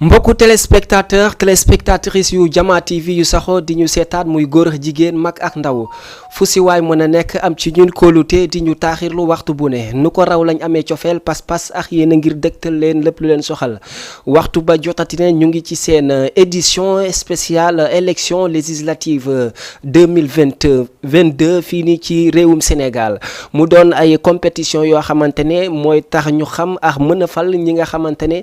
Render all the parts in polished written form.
mbokku téléspectatrices yu Jama TV yu saxoo di ñu seetaan muy góor ak jigéen mag ak ndaw fu si waay mën a nekk am ci ñun kóolute di ñu taaxirlu waxtu bu ne nu ko raw lañ amee cofeel pas-pas ak yéen a ngir dëgtal leen lépp lu leen soxal waxtu ba jotati ne ñu ngi ci seen édition spéciale élection législative 2022 fii nii ci réewum Sénégal mu doon ay compétition yoo xamante ne mooy tax ñu xam ak mën a fal ñi nga xamante ne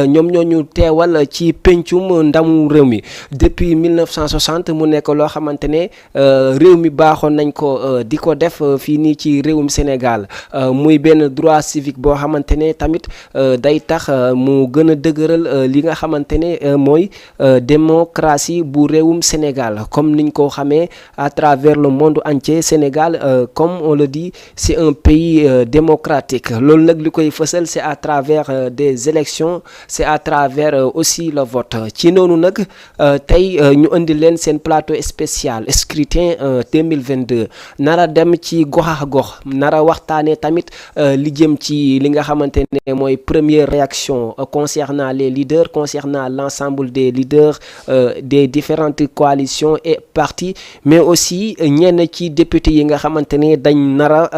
ñoom ñoo ñu teewal ci pencum ndamu réew mi depuis 1960 mu nekk loo xamante ne réew mi baaxoon nañ ko di ko def fii nii ci réewum Sénégal muy benn droit civique boo xamante ne tamit day tax mu gën a dëgëral li nga xamante ne mooy démocratie bu réewum Sénégal comme niñ ko xamee à travers le monde entier. Sénégal comme on le dit c'est un pays démocratique loolu nag li koy fësal c'est à travers des élections, c'est à travers aussi le vote ci noonu nag tey ñu indi leen seen plateau spécial scrutin 2022 nara dem ci gox ak gox nara waxtaanee tamit li jëm ci li nga xamante ne mooy première réaction concernant les leaders, concernant l'ensemble des leaders des différentes coalitions et partis, mais aussi ñenn ci député yi nga xamante ne dañ nara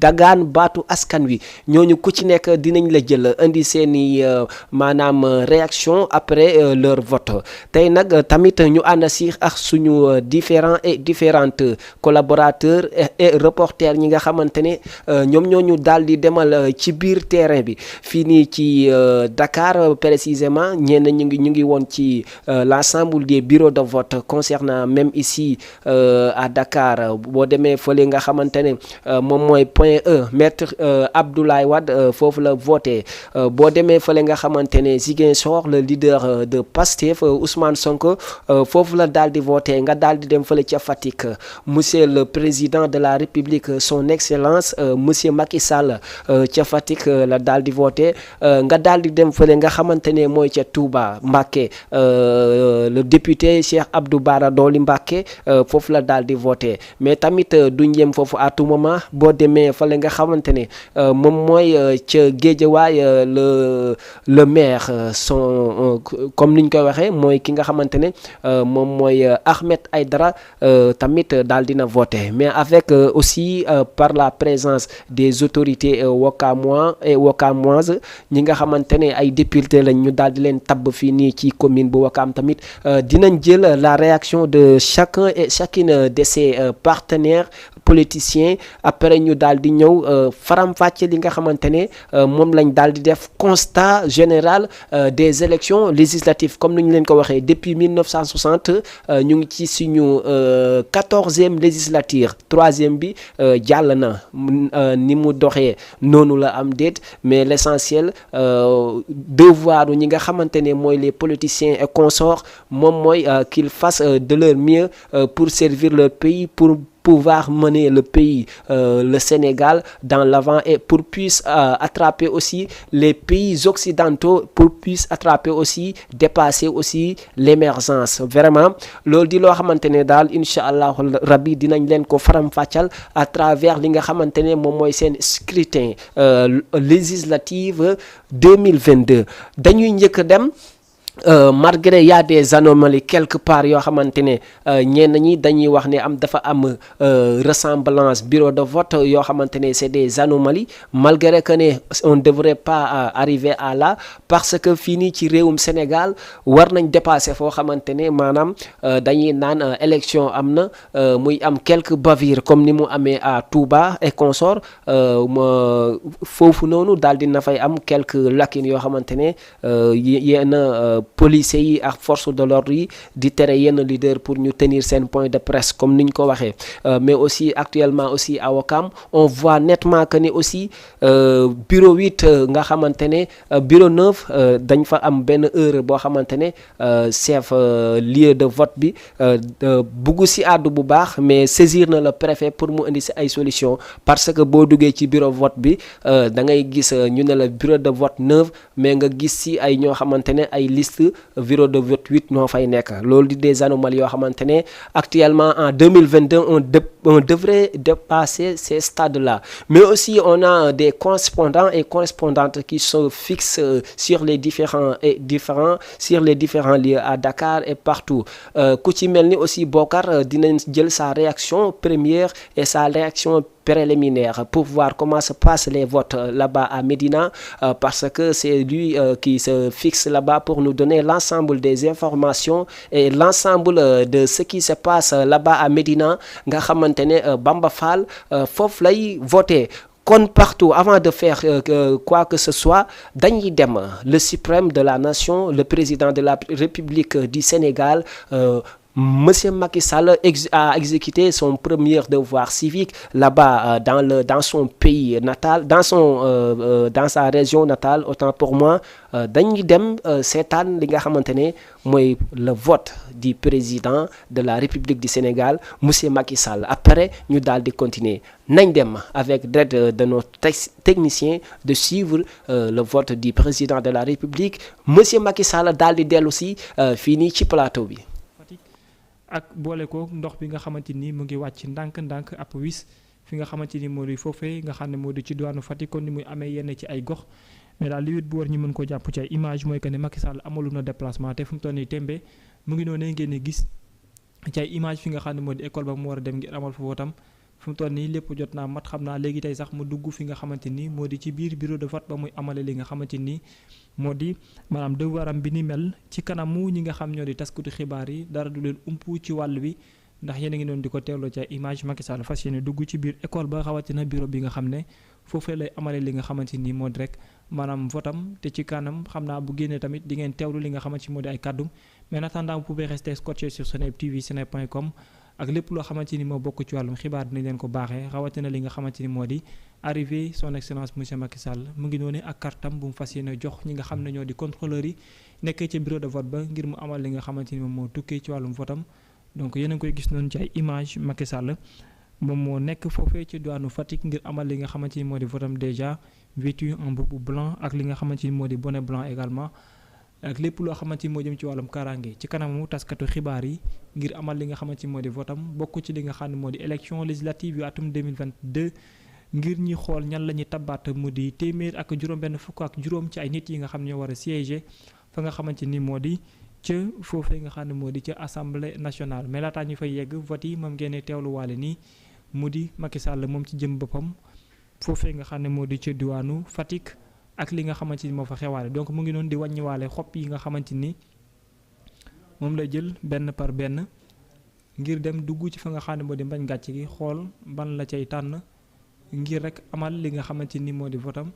dagaan baatu askan wi ñooñu ku ci nekk dinañ la jël indi seeni maanaam réaction après leur vote tey nag tamit ñu ànd si ak suñu différents et différentes collaborateurs et reporters ñi nga xamante ne ñoom ñoo ñu daal di demal ci biir terrain bi fii nii ci Dakar précisément ñenn ñu ngi woon ci l'ensemble des bureaux de vote concernant même ici à Dakar boo demee fële nga xamante ne moom mooy Point E maître Abdoulaye Wade foofu la voté boo demee fële nga xamante ne Ziguinchor le leader de Pastef Ousmane Sonko foofu la daal di voté nga daal di dem fële ca Fatick monsieur le président de la République son excellence monsieur Macky Sall ca Fatick la daal di voté nga daal di dem fële nga xamante ne mooy ca Touba Mbacké le député Cheikh Abdou Bara Dolly Mbacké foofu la daal di voté mais tamit duñ yem foofu à tout moment boo demee fële nga xamante ne moom mooy ca Guédiawaye le maire son comme niñ koy waxee mooy ki nga xamante ne moom mooy Ahmed Aïdara tamit daal dina voter mais avec aussi par la présence des autorités wakamois et wakamoises ñi nga xamante ne ay député lañ ñu daal di leen tabb fii nii ci commune bu Wakam tamit dinañ jël la réaction de chacun et chacune de ses partenaires politiciens après ñu daal di ñëw faram-fàcce li nga xamante ne moom lañ daal di def constat général des élections législatives comme ni ñu leen ko waxee depuis 1960 ñu ngi ci suñu 14e législature 3e bi jàll na ni mu doxee noonu la am déet mais l'essentiel devoir ñi nga xamante ne mooy les politiciens et consorts moom mooy qu'ils fassent de leur mieux pour servir leur pays, pour pouvoir mener le pays, le Sénégal dans l'avant et pour puisse attraper aussi les pays occidentaux, pour puisse attraper aussi, dépasser aussi l'émergence. Vraiment loolu di loo xamante ne daal incha allah rabbi dinañ leen ko faram-fàccal à travers li nga xamante ne moom mooy seen scrutin législative 2022 dañuy njëkk dem. Malgré y a des anomalies quelque part yoo xamante ne ñenn ñi dañuy wax ne dafa am ressemblance bureau de vote yoo xamante ne c'est des anomalies malgré que ne on devrait pas arriver à là parce que fii nii ci réewum Sénégal war nañ dépasser foo xamante ne maanaam dañuy naan élection am na muy am quelques bavures comme ni mu amee à Touba et consorts foofu noonu daal dina fay am quelques lacunes yoo xamante ne yenn policiers yi ak force de l'ordre yi di tere yenn leader pour ñu tenir seen point de presse comme niñ ko waxee mais aussi actuellement aussi à Ouakam on voit nettement que ni aussi bureau 8 nga xamante ne bureau 9 dañ fa am benn heure boo xamante ne chef lieu de vote bi bugg si àddu bu baax mais saisir na le préfet pour mu indi si ay solution parce que boo duggee ci bureau vote bi da ngay gis ñu ne la bureau de vote 9 mais nga gis si ay ñoo xamante ne ay liste liste bureau de vote 8 ñoo fay nekk loolu di des anomalies yoo xamante ne actuellement en 2022 on devrait dépasser ces stades-là. Mais aussi on a des correspondants et correspondantes qui se fixent sur les différents lieux à Dakar et partout. Ku ci mel ni aussi Bokar dinañ jël sa réaction première et sa réaction préliminaire pour voir comment se passent les votes là-bas à Médina, parce que c'est lui qui se fixe là-bas pour nous donner l'ensemble des informations et l'ensemble de ce qui se passe là-bas à Médina nga xamante ne Bamba Fall foofu lay voter. Kon partout avant de faire quoi que ce soit dañuy dem le suprême de la nation, le président de la République du Sénégal, Monsieur Macky Sall a exécuté son premier devoir civique là-bas dans son pays natal, dans sa région natale, autant pour moi. Dañuy dem seetaan li nga xamante ne mooy le vote du président de la République du Sénégal, Monsieur Macky Sall. Après ñu daal di continuer nañ dem avec l'aide de nos techniciens de suivre le vote du président de la République, Monsieur Macky Sall daal di dellu si fii nii ci plateau bi. ak boole ko ndox bi nga xamante ni mu ngi wàcc ndànk-ndànk ab wis fi nga xamante ni moo di foofee nga xam ne moo di ci diwaanu Fatick kon ni muy amee yenn ci ay gox mais daal li wét bu war ñu mën ko jàpp ci ay image mooy que ne Macky Sall amalu na déplacement te fu mu toll nii tembe mu ngi noonu ngeen di gis ci ay image fi nga xam ne moo di école ba mu war a dem ngir amal fa votam fu mu toll nii lépp jot naa mat xam naa léegi tey sax mu dugg fi nga xamante ni moo di ci biir bureau de vote ba muy amale li nga xamante ni moo di maanaam devoiram bi ni mel ci kanamu ñi nga xam ñoo di taskatu xibaar yi dara du leen umpu ci wàll wi ndax yéen a ngi doon di ko teewloo ci ay image Macky Sall fas yéene dugg ci biir école ba rawatina bureau bi nga xam ne foofee lay amale li nga xamante ni moo di rek maanaam votam te ci kanam xam naa bu génnee tamit di ngeen teewlu li nga xamante ni moo di ay kàddum mais en attendant vous pouvez rester scotché sur Seneweb TV seneweb.com ak lépp loo xamante ni moo bokk ci wàllum xibaar dinañ leen ko baaxee rawatina li nga xamante ni moo di arrivé son excellence monsieur Macky Sall mu ngi noonu ak kartam bu mu fas yéene jox ñi nga xam ne ñoo di contrôleurs yi nekkee ci bureau de vote ba ngir mu amal li nga xamante ni moom moo tukkee ci wàllum votam donc yéen a ngi koy gis noonu ci ay image Macky Sall moom moo nekk foofee ci diwaanu Fatick ngir amal li nga xamante ni moo di votam déjà vêtu en boubou blanc ak li nga xamante ni moo di bonnet blanc également ak lépp loo xamante ni moo jëm ci wàllum kaaraange ci kanamu taskatu xibaar yi ngir amal li nga xamante ni moo di votam bokk ci li nga xam ne moo di élection législative yu atum 2022 ngir ñi xool ñan la ñuy tabaat mu di téeméer ak juróom-benn fukk ak juróom ci ay nit yi nga xam ne ñoo war a siéger fa nga xamante ni moo di ca foofee nga xam ne moo di ca assemblée nationale mais laataa ñu fay yegg vote yi moom ngeen teewluwaale nii mu di Macky Sall moom ci jëm boppam foofee nga xam ne moo di ca diwaanu Fatick ak li nga xamante ni moo fa xewaale donc mu ngi noonu di wàññiwaale xob yi nga xamante ni moom lay jël benn par benn ngir dem dugg ci fa nga xam ne moo di mbañ gàcce gi xool ban la cay tànn ngir rek amal li nga xamante ni moo di votam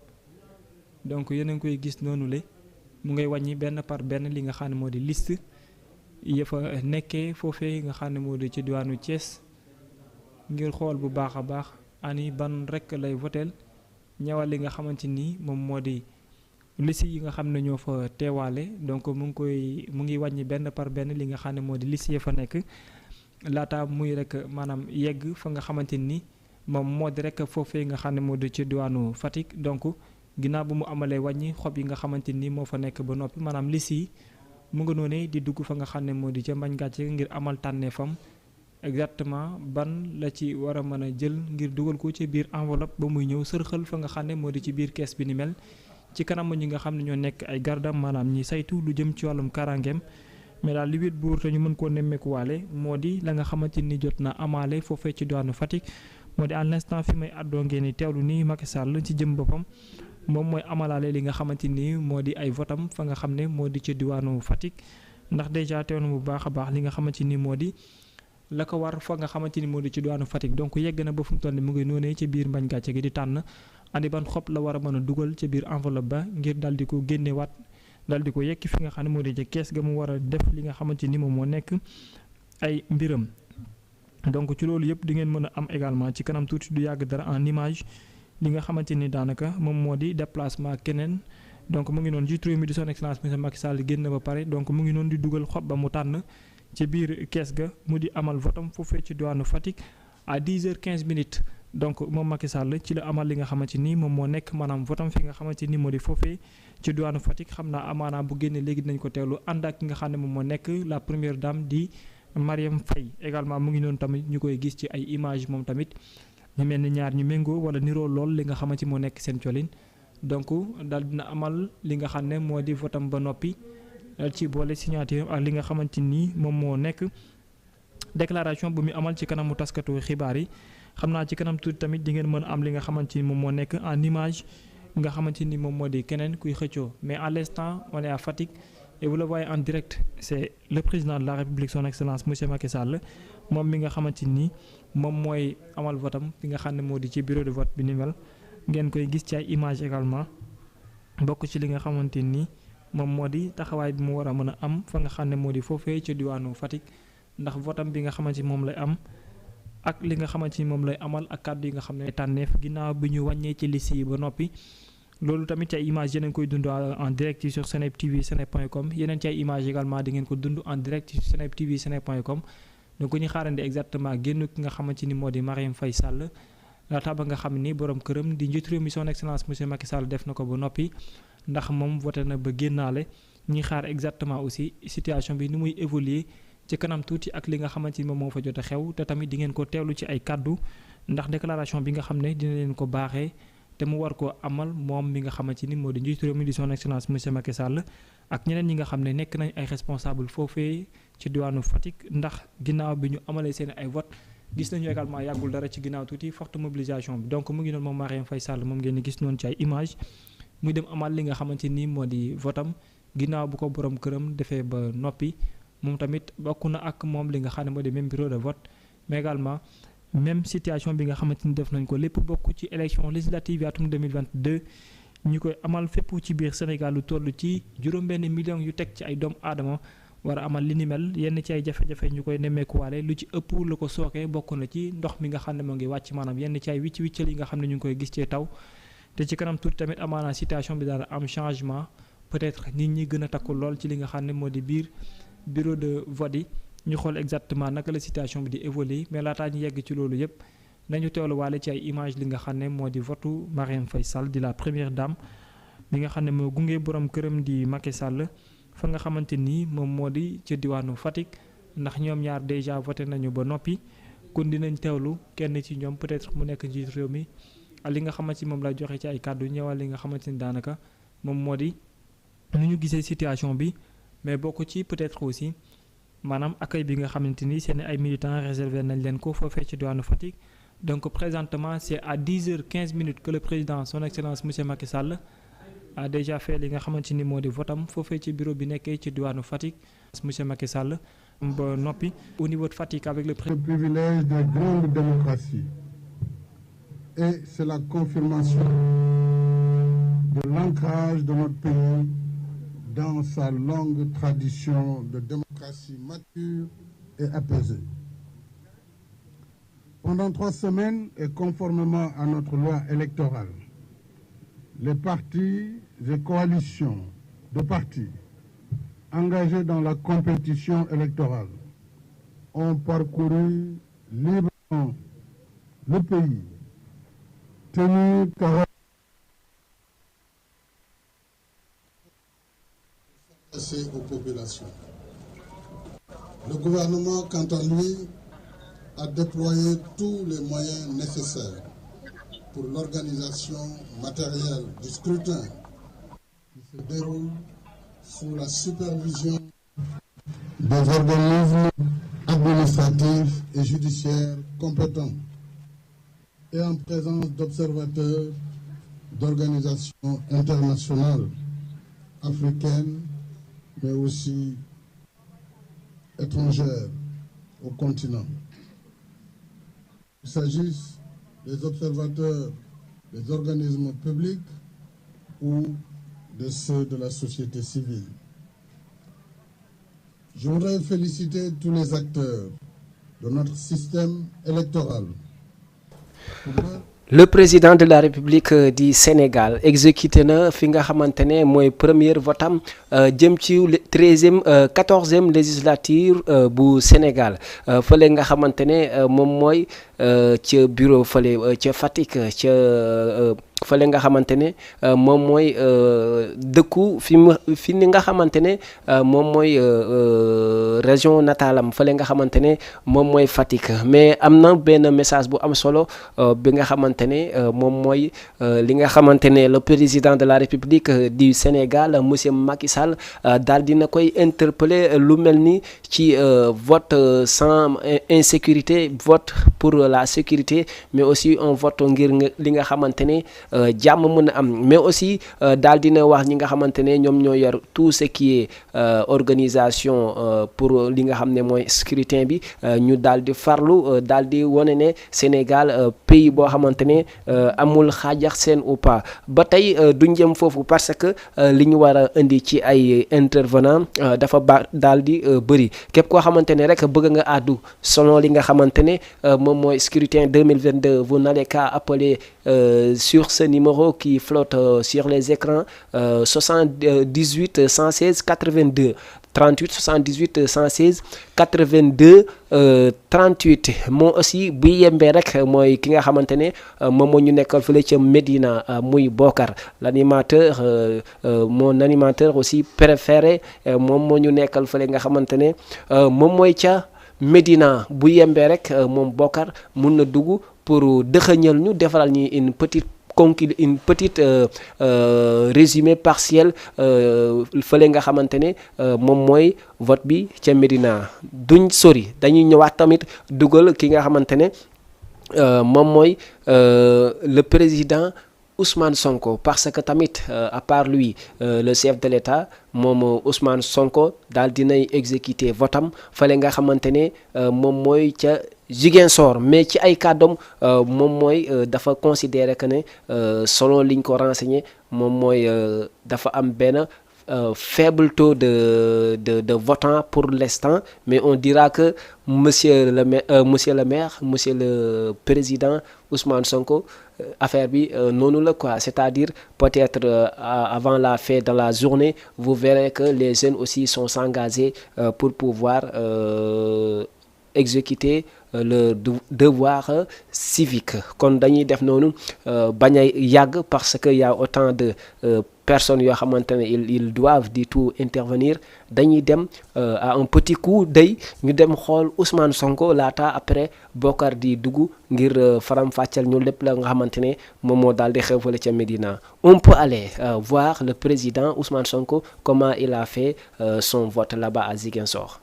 donc yéen a ngi koy gis noonu le mu ngay wàññi benn par benn li nga xam ne moo di liste ya fa nekkee foofee nga xam ne moo di ci diwaanu Thiès ngir xool bu baax a baax ani ban rek lay voteel ñëwal li nga xamante ni moom moo di liste yi nga xam ne ñoo fa teewaale donc mu ngi wàññi benn par benn li nga xam ne moo di liste ya fa nekk laata muy rek maanaam yegg fa nga xamante ni moom moo di rek foofee nga xam ne moo di ci diwaanu Fatick donc ginnaaw bu mu amalee wàññi xob yi nga xamante ni moo fa nekk ba noppi maanaam liste yi mu nga noonee di dugg fa nga xam ne moo di ca mbañ gàcce ngir amal tànneefam exactement ban la ci war a mën a jël ngir dugal ko ci biir enveloppe ba muy ñëw sërxal fa nga xam ne moo di ci biir kees bi ni mel ci kanam ñi nga xam ne ñoo nekk ay gardam maanaam ñi saytu lu jëm ci wàllum karangeem mais daal li wét buur te ñu mën koo nemmeekuwaale moo di la nga xamante ni jot na amaale foofee ci diwaanu Fatick moo di à l'instant fi may àddoo ngeen ni teewlu ni Macky Sall ci jëm boppam moom mooy amalaale li nga xamante ni moo di ay votam fa nga xam ne moo di ci diwaanu Fatick ndax déjà teew na bu baax a baax li nga xamante ni moo di la ko war fa nga xamante ni moo di ci diwaanu Fatick donc yegg na ba fu mu toll nii mu ngi noonee ci biir mbañ gàcce gi di tànn andi ban xob la war a mën a dugal ca biir enveloppe ba ngir dal di ko génnewaat dal di ko yekki fi nga xam ne moo di ci kees ga mu war a def li nga xamante ni moom moo nekk ay mbiram. donc ci loolu yëpp di ngeen mën a am également ci kanam tuuti du yàgg dara en image li nga xamante ni daanaka moom moo di déplacement keneen donc mu ngi noonu jiitu réew mi di son excellence monsieur Macky Sall génn ba pare donc mu ngi noonu di dugal xob ba mu tànn. ci biir kees ga mu di amal votam foofee ci diwaanu Fatick à 10h15 donc moom Macky Sall ci la amal li nga xamante ni moom moo nekk maanaam votam fi nga xamante ni moo di foofee ci diwaanu Fatick xam naa amaana bu génnee léegi dinañ ko teewlu ànd ak ki nga xam ne moom moo nekk la première dame di Marième Faye également mu ngi noonu tamit ñu koy gis ci ay image moom tamit ñu mel ni ñaar ñu méngoo wala niroo lool li nga xamante moo nekk seen colin donc daal dina amal li nga xam ne moo di votam ba noppi ci boole signature ak li nga xamante ni moom moo nekk déclaration bu mu amal ci kanamu taskatu xibaar yi xam naa ci kanam tuuti tamit di ngeen mën a am li nga xamante ni moom moo nekk en image nga xamante ni moom moo di keneen kuy xëccoo mais à l'instant on est à Fatick et vous le voyez en direct c'est le président de la République son excellence monsieur Macky Sall moom mi nga xamante ni moom mooy amal votam fi nga xam ne moo di ci bureau de vote bi ni mel ngeen koy gis ci ay image également bokk ci li nga xamante ni moom moo di taxawaay bi mu war a mën a am fa nga xam ne moo di foofee ci diwaanu Fatick ndax votam bi nga xamante ni moom lay am ak li nga xamante ni moom lay amal ak kàddu yi nga xam ne tànneef ginnaaw bi ñu wàññee ci liste yi ba noppi loolu tamit ci ay image yeneen koy dund en direct sur Seneweb TV seneweb.com yeneen ci ay image également di ngeen ko dund en direct sur Seneweb TV seneweb.com donc ñu xaarandi exactement génn ki nga xamante ni moo di Marième Faye Sall laata ba nga xam ni borom këram di njiitu réew mi son excellence monsieur Macky Sall def na ko ba noppi ndax moom voté na ba génnaale ñi xaar exactement aussi situation bi ni muy évoluer ci kanam tuuti ak li nga xamante ni moom moo fa jot a xew te tamit di ngeen ko teewlu ci ay kàddu ndax déclaration bi nga xam ne dina leen ko baaxee te mu war koo amal moom mi nga xamante ni moo di njiitu réew mi di son excellence monsieur Macky Sall ak ñeneen ñi nga xam ne nekk nañ ay responsable foofee ci diwaanu Fatick ndax ginnaaw bi ñu amalee seen ay vote gis nañu également yàggul dara ci ginnaaw tuuti forte mobilisation bi donc mu ngi noonu moom Marième Faye Sall moom ngeen di gis noonu ci ay image muy dem amal li nga xamante ni moo di votam ginnaaw bu ko borom këram defee ba noppi moom tamit bokk na ak moom li nga xam ne moo di même bureau de vote mais également même situation bi nga xamante ni def nañ ko lépp bokk ci élection législative atum 2022 ñu koy amal fépp ci biir Sénégal lu toll ci juróom-benn million yu teg ci ay doomu aadama war a amal li ni mel yenn ci ay jafe-jafe ñu koy nemmeekuwaale lu ci ëpp lu ko sookee bokk na ci ndox mi nga xam ne moo ngi wàcc maanaam yenn ci ay wiccal yi nga xam ne ñu ngi koy gis ci taw te ci kanam tuuti tamit amaana situation bi daal am changement peut-être nit ñi gën a takku lool ci li nga xam ne moo di biir bureau de vote yi ñu xool exactement naka la situation bi di évoluer mais laataa ñu yegg ci loolu yëpp nañu teewluwaale ci ay image li nga xam ne moo di votu Marième Faye Sall di la première dame bi nga xam ne moo gunge borom këram di Macky Sall fa nga xamante ni moom moo di ci diwaanu Fatick ndax ñoom ñaar déjà voté nañu ba noppi kon dinañ teewlu kenn ci ñoom peut-être mu nekk njiit réew mi ak li nga xamante ni moom lay joxe ci ay kàddu ñëwal li nga xamante ni daanaka moom moo di nu ñu gisee situation bi mais bokk ci peut-être aussi maanaam accueil bi nga xamante ni seen ay militants réservé nañ leen ko foofee ci diwaanu Fatick donc présentement c'est à 10h15 que le président son excellence monsieur Macky Sall a déjà fait li nga xamante ni moo di votam foofee ci bureau bi nekkee ci diwaanu Fatick monsieur Macky Sall ba noppi au niveau de Fatick avec le privilège de grande démocratie et c'est la confirmation de l'ancrage de notre pays dans sa longue tradition de démocratie mature et apaisée. Pendant 3 semaines et conformément à notre loi électorale, les partis et coalitions de partis engagés dans la compétition électorale ont parcouru librement le pays, tenu par aux populations. Le gouvernement, quant à lui, a déployé tous les moyens nécessaires pour l'organisation matérielle du scrutin qui se déroule sous la supervision des organismes administratifs et judiciaires compétents et en présence d'observateurs d'organisations internationales, africaines, mais aussi étrangères au continent. Qu'il s'agisse des observateurs des organismes publics ou de ceux de la société civile. Je voudrais féliciter tous les acteurs de notre système électoral. Le président de la République du Sénégal exécuté na fi nga xamante ne mooy première votam jëm ci 13e 14e législature bu Sénégal fële nga xamante ne moom mooy ca bureau fële ca Fatick ca fële nga xamante ne moom mooy dëkku fi ni nga xamante ne moom mooy région natalam fële nga xamante ne moom mooy Fatick mais am na benn message bu am solo bi nga xamante ne moom mooy li nga xamante ne le président de la République du Sénégal monsieur Macky Sall daal dina koy interpeller lu mel ni ci vote sans insécurité, vote pour la sécurité, mais aussi un vote ngir li nga xamante ne jàmm mën a am, mais aussi daal dina wax ñi nga xamante ne ñoom ñoo yor tout ce qui est organisation pour li nga xam ne mooy scrutin bi ñu daal di farlu daal di wane ne Sénégal pays boo xamante ne amul xaajax seen ou pas. Ba tey duñ jëm foofu parce que li ñu war a indi ci ay intervenant dafa daal di bëri képp koo xamante ne rek bëgg nga àddu selon li nga xamante ne moom mooy scrutin 2022 vous n'allez qu'à appeler sur ce numéro qui flotte sur les écrans 78 116 82 38 78 116 82 38 moo aussi bu yembee rek mooy ki nga xamante ne moom moo ñu nekkal fële ca Médina muy Bokar l'animateur mon animateur aussi préféré moom moo ñu nekkal fële nga xamante ne moom mooy ca Médina bu yembee rek moom Bokar mun na dugg pour dëxëñal ñu defaral ñi une petite résumé partiel fële nga xamante ne moom mooy vote bi ca Médina. Duñ sori dañuy ñëwaat tamit dugal ki nga xamante ne moom mooy le président Ousmane Sonko parce que tamit à part lui le chef de l'État moom Ousmane Sonko daal dinay exécuter votam fële nga xamante ne moom mooy ca Ziguinchor, mais ci ay kàddoom moom mooy dafa considérer que ne selon liñ ko renseigné moom mooy dafa am benn faible taux de votants pour l'instant, mais on dira que monsieur le maire, monsieur le président Ousmane Sonko affaire bi noonu la quoi, c'est-à-dire peut-être avant la fin de la journée vous verrez que les jeunes aussi sont engagés pour pouvoir exécuter le devoir civique. Kon dañuy def noonu bañ a yàgg parce que y a autant de personnes yoo xamante ne ils doivent du tout intervenir. Dañuy dem à un petit coup d'œil ñu dem xool Ousmane Sonko laata après Bokar di dugg ngir faram-fàcceel ñu lépp la nga xamante ne moom moo daal di xew fële ca Médina. On peut aller voir le président Ousmane Sonko comment il a fait son vote là-bas à Ziguinchor.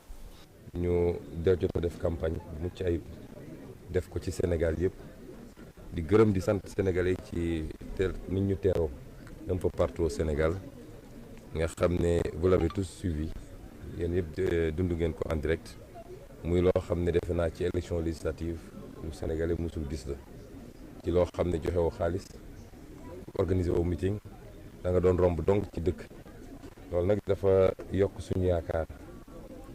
ñu jot a def campagne bu mucc ayib def ko ci Sénégal yëpp di gërëm di sant sénégalais ci teel nit ñu teeroo un peu partout au Sénégal nga xam ne vous l'avez tous suivi yéen yëpp dund ngeen ko en direct muy loo xam ne defe naa ci élection législative lu sénégalais musul gis la ci loo xam ne joxe woo xaalis organiser woo meeting da nga doon romb donc ci dëkk loolu nag dafa yokk suñu yaakaar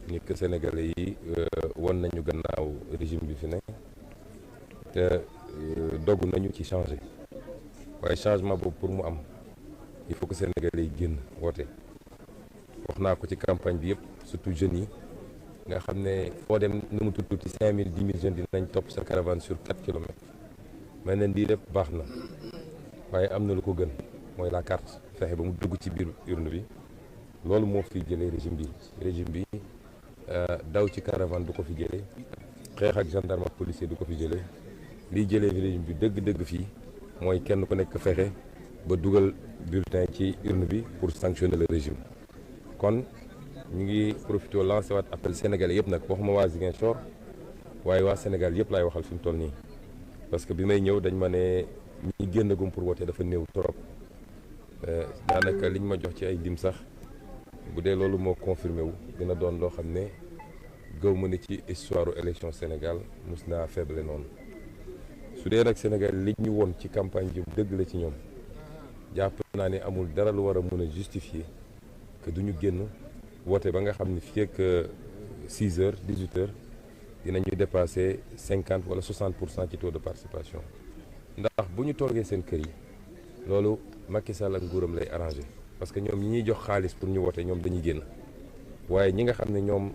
ni que sénégalais yi won nañu gannaaw régime bi fi ne te dogu nañu ci changer waaye changement boobu pour mu am il faut que sénégalais yi génn woote. wax naa ko ci campagne bi yëpp surtout jeunes yi nga xam ne foo dem nu mu tuuti 5000 10 000 jeunes dinañ topp sa caravane sur 4 kilomètres mais neen lii lépp baax na waaye am na lu ko gën mooy la carte fexe ba mu dugg ci biir urne bi loolu moo fi jëlee régime bi daw ci caravane du ko fi jëlee xeex ak gendarme ak policier du ko fi jëlee liy jëlee régime bi dëgg-dëgg fii mooy kenn ku nekk fexe ba dugal bulletin ci urne bi pour sanctionner le régime. kon ñu ngi profité lancé waat appel sénégalais yëpp nag waxuma waa Ziguinchor waaye waa Sénégal yëpp laay waxal fi mu toll nii parce que bi may ñëw dañ ma ne ñi génnagum pour voter dafa néew trop daanaka liñ ma jox ci ay lim sax bu dee loolu moo confirmé wu dina doon loo xam ne gëw ma ne ci histoire élection Sénégal mus naa faible noonu su dee nag Sénégal li ñu woon ci campagne bi dëgg la ci ñoom jàpp naa ne amul dara lu war a mën a justifier que duñu génn woote ba nga xam ne fii ak 6 heures 18 heures dinañu dépasser 50 wala 60% ci taux de participation ndax bu ñu toogee seen kër yi loolu Macky Sall ak nguuram lay arrangé parce que ñoom ñi ñuy jox xaalis pour ñu wote ñoom dañuy génn waaye ñi nga xam ne ñoom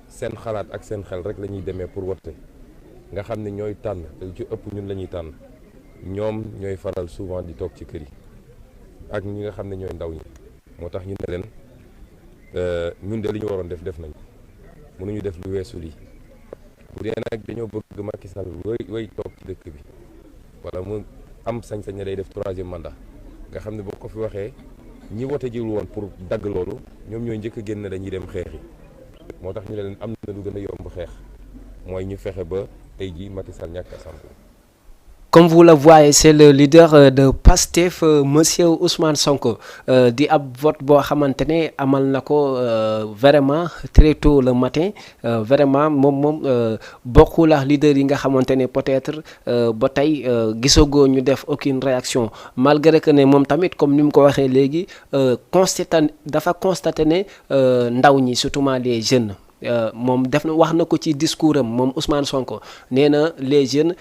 seen xalaat ak seen xel rek la ñuy demee pour wote nga xam ne ñooy tànn te lu ci ëpp ñun la ñuy tànn ñoom ñooy faral souvent di toog ci kër yi ak ñi nga xam ne ñooy ndaw ñi moo tax ñu ne leen ñun de li ñu waroon def nañ mënuñu def lu weesu lii bu dee nag dañoo bëgg Macky Sall way toog ci dëkk bi wala mu am sañ-sañ ne day def 3e mandat nga xam ne boo ko fi waxee ñi wote jiwul woon pour dagg loolu ñoom ñooy njëkk a génn dañuy dem xeex yi moo tax ñu ne leen am na lu gën a yomb xeex mooy ñu fexe ba tey jii Macky Sall ñàkk assemblée. Comme vous le voyez, c'est le leader de Pastef, monsieur Ousmane Sonko, di ab vote boo xamante ne amal na ko vraiment très tôt le matin vraiment moom bokkul ak leader yi nga xamante ne peut-être ba tey gisagoo ñu def aucune réaction malgré que ne moom tamit comme ni mu ko waxee léegi dafa constaté ne ndaw ñi surtout les jeunes. moom def na wax na ko ci discours am moom Ousmane Sonko nee na les jeunes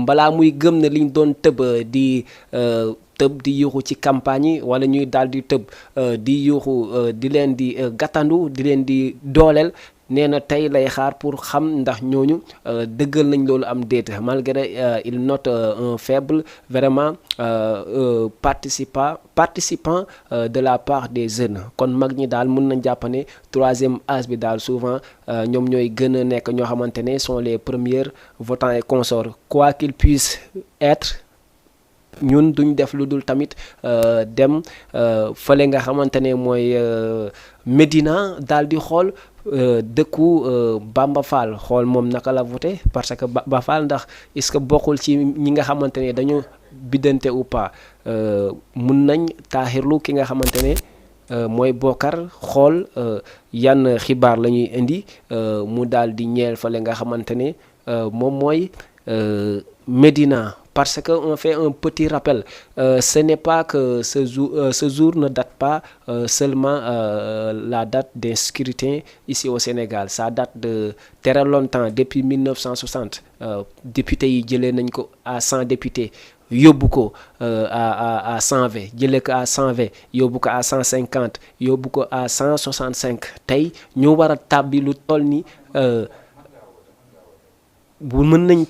balaa muy gëm ne liñ doon tëb di yuuxu ci campagne yi wala ñuy daal di tëb di yuuxu di leen di gàttandu di leen di dooleel nee na tey lay xaar pour xam ndax ñooñu dëggal nañ loolu am déet malgré il note un faible vraiment participant de la part des jeunes kon mag ñi daal mën nañ jàpp ne 3e âge bi daal souvent ñoom ñooy gën a nekk ñoo xamante ne sont les premiers votants et consorts quoi qu'il puisse être ñun duñ def lu dul tamit dem fële nga xamante ne mooy Médina daal di xool dëkku Bamba Fall xool moom naka la voté parce que Bamba Fall ndax est-ce que bokkul ci ñi nga xamante ne dañu biddante ou pas mun nañ taaxirlu ki nga xamante ne mooy Bokar xool yan xibaar la ñuy indi mu daal di ñeel fale nga xamante ne moom mooy Médina parce que on fait un petit rappel ce n'est pas que ce jour ne date pas seulement la date des scrutins ici au Sénégal ça date de très longtemps depuis 1960 députés yi jëlee nañ ko à 100 députés yóbbu ko à 120 jëlee ko à 120 yóbbu ko à 150 yóbbu ko à 165 tey ñu war a tàbbi lu toll ni bu mën nañ